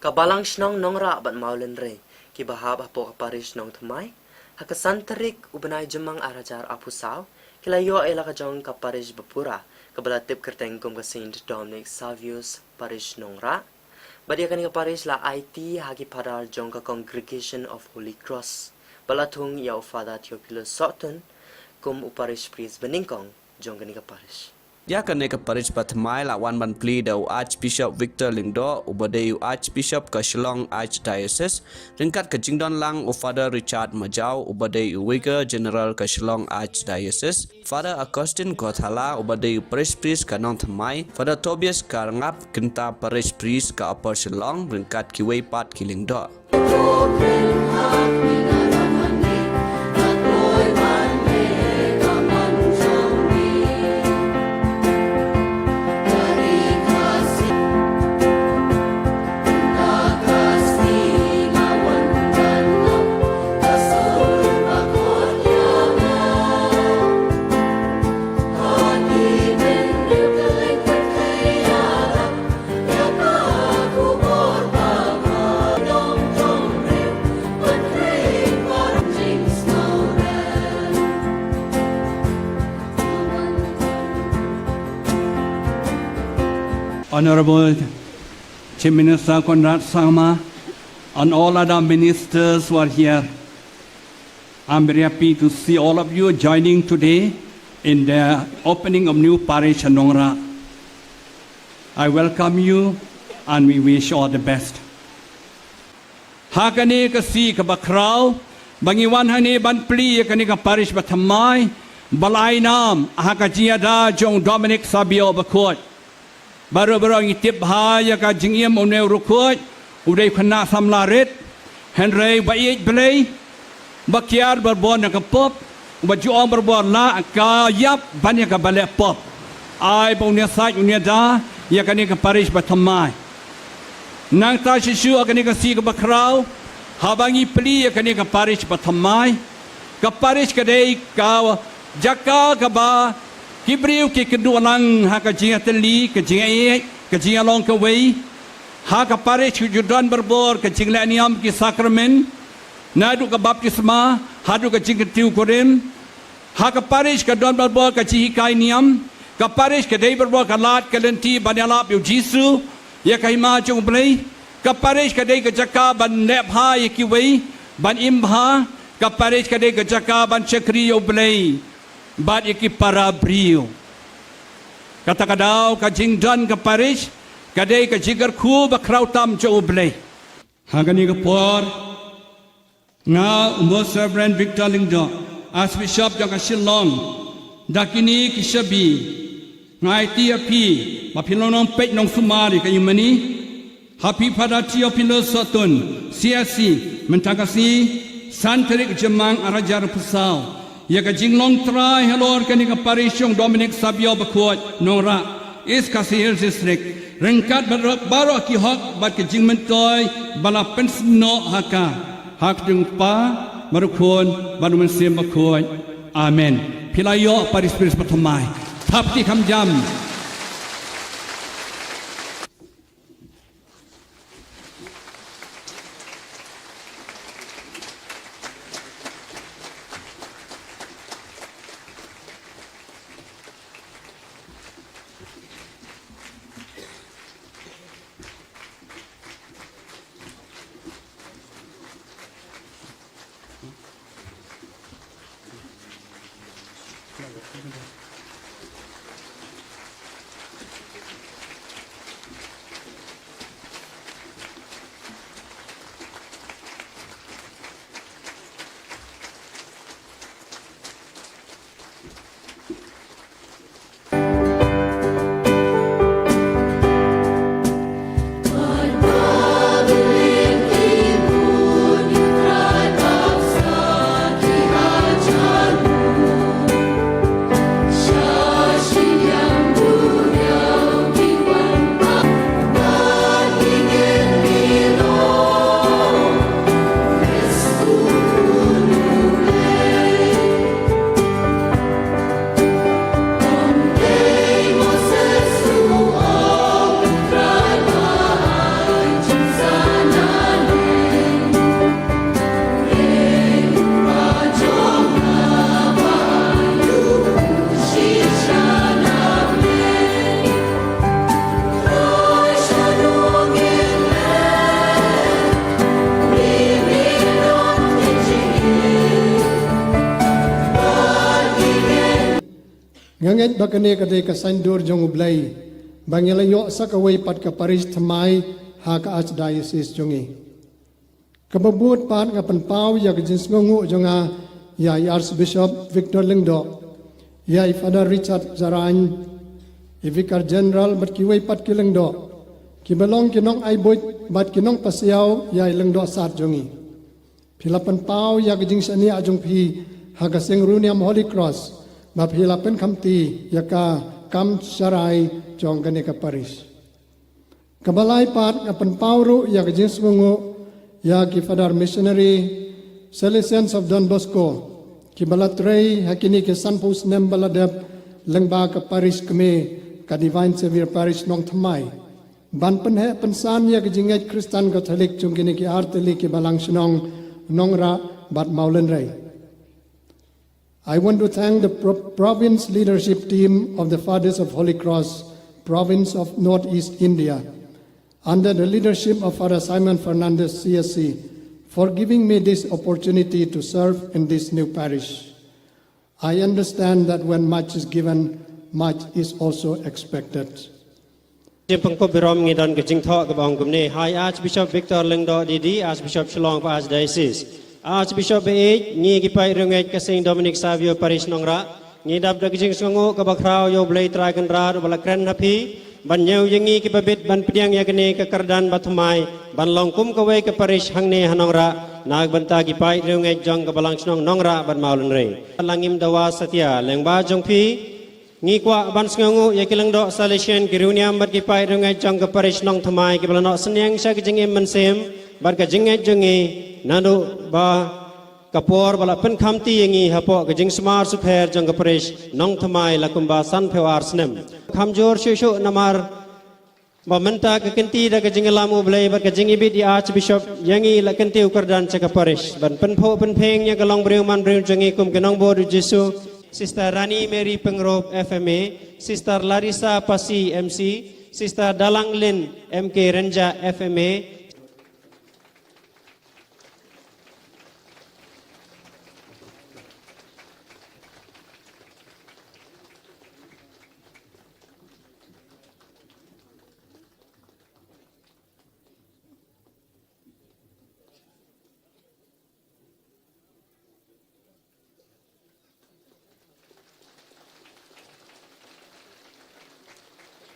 Ka Balang Shnong Nongrah bad Mawlynrei, kiba hap hapoh ka parish Nongthymmai, ha ka san tarik u bnai Jymmang ar hajar arphew saw, ki la ïoh ïa la ka jong ka parish bapura, kaba la tip kyrteng kum ka Saint Dominic Savio's Parish Nongrah. Bad ïa kane ka parish la aiti ha ki phadar jong ka Congregation of Holy Cross, ba la thung ïa u Father Theophilus Sohtun kum u parish priest banyngkong jong kane ka parish. Ïa kane ka parish bathymmai la wan ban plie da u Archbishop Victor Lyngdoh, uba dei u Archbishop ka Shillong Archdiocese, ryngkat ka jingdon lang u Father Richard Majaw, uba dei u Vicar General ka Shillong Archdiocese, Father Augustine Gothala, uba dei u parish priest ka Nongthymmai, Father Tobias Kharngap, kynta parish priest ka Upper Shillong, ryngkat kiwei pat ki lyngdoh. Honorable Chief Minister Conrad Sangma and all other ministers who are here. I'm very happy to see all of you joining today in the opening of new parish in Nongrah. I welcome you and we wish you all the best. Ha kane ka sngi kaba khraw, ba ngi wan hangne ban plie ïa kane ka parish bathymmai, ba la ai nam ha ka jingïada jong Dominic Savio bakhuid. Baroh baroh ngi tip bha ïa ka jingim une u riewkhuid, u dei u khynnah samla rit, hynrei ba ïeit Blei, ba kiar barabor na ka pop, ba ju ong barabor la ka ïap ban ïa kaba leh pop. Ai ba un ïasaid un ïada ïa kane ka parish bathymmai. Nangta shisha ha kane ka sngi kaba khraw, haba ngi plie ïa kane ka parish bathymmai, ka parish ka dei ka jaka kaba ki briew ki kynduh lang ha ka jingïatylli, ka jingïaieit, ka jingïalong kawei. Ha ka parish ka ju don barabor ka jingleh niam ki sakramen, naduh ka baptisma haduh ka jingkyntiew kurim. Ha ka parish ka don barabor ka jinghikai niam. Ka parish ka dei barabor ka lad ka lynti ban ïalap ïa u Jisu, ïa ka hima jong u Blei. Ka parish ka dei ka jaka ban leh bha ïa kiwei, ban im bha. Ka parish ka dei ka jaka ban shakri ïa u Blei bad ïa ki para briew. Kata ka daw ka jingdon ka parish ka dei ka jingkyrkhu bakhraw tam jong u Blei. Ha kane ka por, nga u Most Reverend Victor Lyngdoh, Archbishop jong ka Shillong, da kine ki shabi, nga aiti ïa phi ba phin long nongpeit nongsumar ïa ka ïingmane. Ha phi Father Theophilus Sohtun, C S C, mynta ka sngi, san tarik Jymmang ar hajar arphew saw, ïa ka jinglong trai halor kane ka parish jong Dominic Savio bakhuid, Nongrah, East Khasi Hills District, ryngkat baroh, baroh ki hok bad ki jingmyntoi ba la pynsngew noh ha ka. Ha ka kyrteng u Kpa, bad u Khun, bad u Mynsiem Bakhuid. Amen. Phi la ïoh parish priest bathymmai. Thap kti kham jam. Nga ngeit ba kane ka dei ka saiñdur jong U Blei ba ngi la ïoh sa kawei pat ka parish thymmai ha ka Archdiocese jong ngi. Kaba bud pat, nga pynpaw ïa ka jingsngewnguh jong nga ïa i Archbishop Victor Lyngdoh, ïa i Father Richard Jarain, i Vicar General bad kiwei pat ki lyngdoh kiba long ki nongai buit bad ki nongpasiaw ïa i Lyngdoh Sat jong ngi. Phi la pynpaw ïa ka jingshaniah jong phi ha ka seng riewniam Holy Cross ba phi la pynkhamti ïa ka kam sharai jong kane ka parish. Kaba lai pat, nga pynpaw ruh ïa ka jingsngewnguh ïa ki Father Missionary Salesians of Don Bosco kiba la trei ha kine ki sanphew snem ba la dep lyngba ka parish kmie, ka Divine Saviour Parish Nongthymmai, ban pynheh pynsan ïa ka jingngeit Khristan Katholik jong kine ki artylli ki balang shnong Nongrah bad Mawlynrei. I want to thank the pro- province leadership team of the Fathers of Holy Cross, province of Northeast India, under the leadership of Father Simon Fernandez, C S C, for giving me this opportunity to serve in this new parish. I understand that when much is given, much is also expected. Jingpynkhup burom, ngi don ka jingthoh kaba ong kumne: Hai Archbishop Victor Lyngdoh D D, Archbishop Shillong bad Archdiocese. Archbishop ba ïeit, ngi ki paid riewngeit ka Saint Dominic Savio Parish Nongrah, ngi dap da ka jingsngewnguh kaba khraw ïa U Blei Trai Kynrad uba la kren ha phi ban ñiew ïa ngi kiba bit ban pdiang ïa kane ka kyrdan bathymmai ban long kum kawei ka parish hangne ha Nongrah na ka bynta ki paid riewngeit jong ka balang shnong Nongrah bad Mawlynrei. La ngim dawa satia lyngba jong phi, ngi kwah ban sngewnguh ïa ki lyngdoh Salesian, ki riewniam bad ki paid riewngeit jong ka parish Nongthymmai kiba la noh synñiang sha ka jingim mynsiem bad ka jingngeit jong ngi naduh ba ka por ba la pynkhamti ïa ngi hapoh ka jingsumar sukher jong ka parish Nongthymmai la kumba sanphew ar snem. Kham jur shuh shuh namar ba mynta ka kynti da ka jingïalam U Blei bad ka jingibit ïa Archbishop ïa ngi la kyntiew kyrdan sha ka parish ban pynphuh pynphieng ïa ka longbriew manbriew jong ngi kum ki nongbud U Jisu. Sister Rani Mary Pyngrope, F M A, Sister Larissa Pasi, M C, Sister Dalanglin M K Renja, F M A,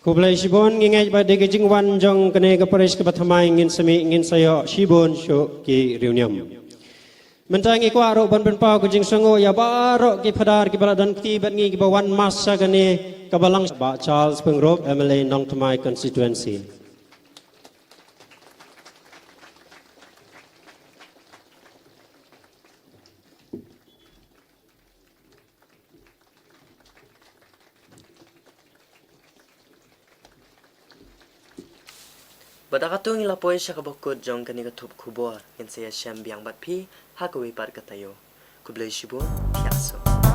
Khublei shibun, ngi ngeit ba da ka jingwan jong kane ka parish kaba thymmai ngin sa mih, ngin sa ïoh shibun shuh ki riewniam. Mynta ngi kwah ruh ban pynpaw ka jingsngewnguh ïa baroh ki phadar kiba la don kti bad ngi kiba wan mass sha kane ka balang. Bah Charles Pyngrope, M L A Nongthymmai Constituency. Bad da kato ngi la poi sha kaba kut jong kane ka thup khubor, ngin sa ïashem biang bad phi ha kawei pat ka taïew. Khublei shibun, thiah suk.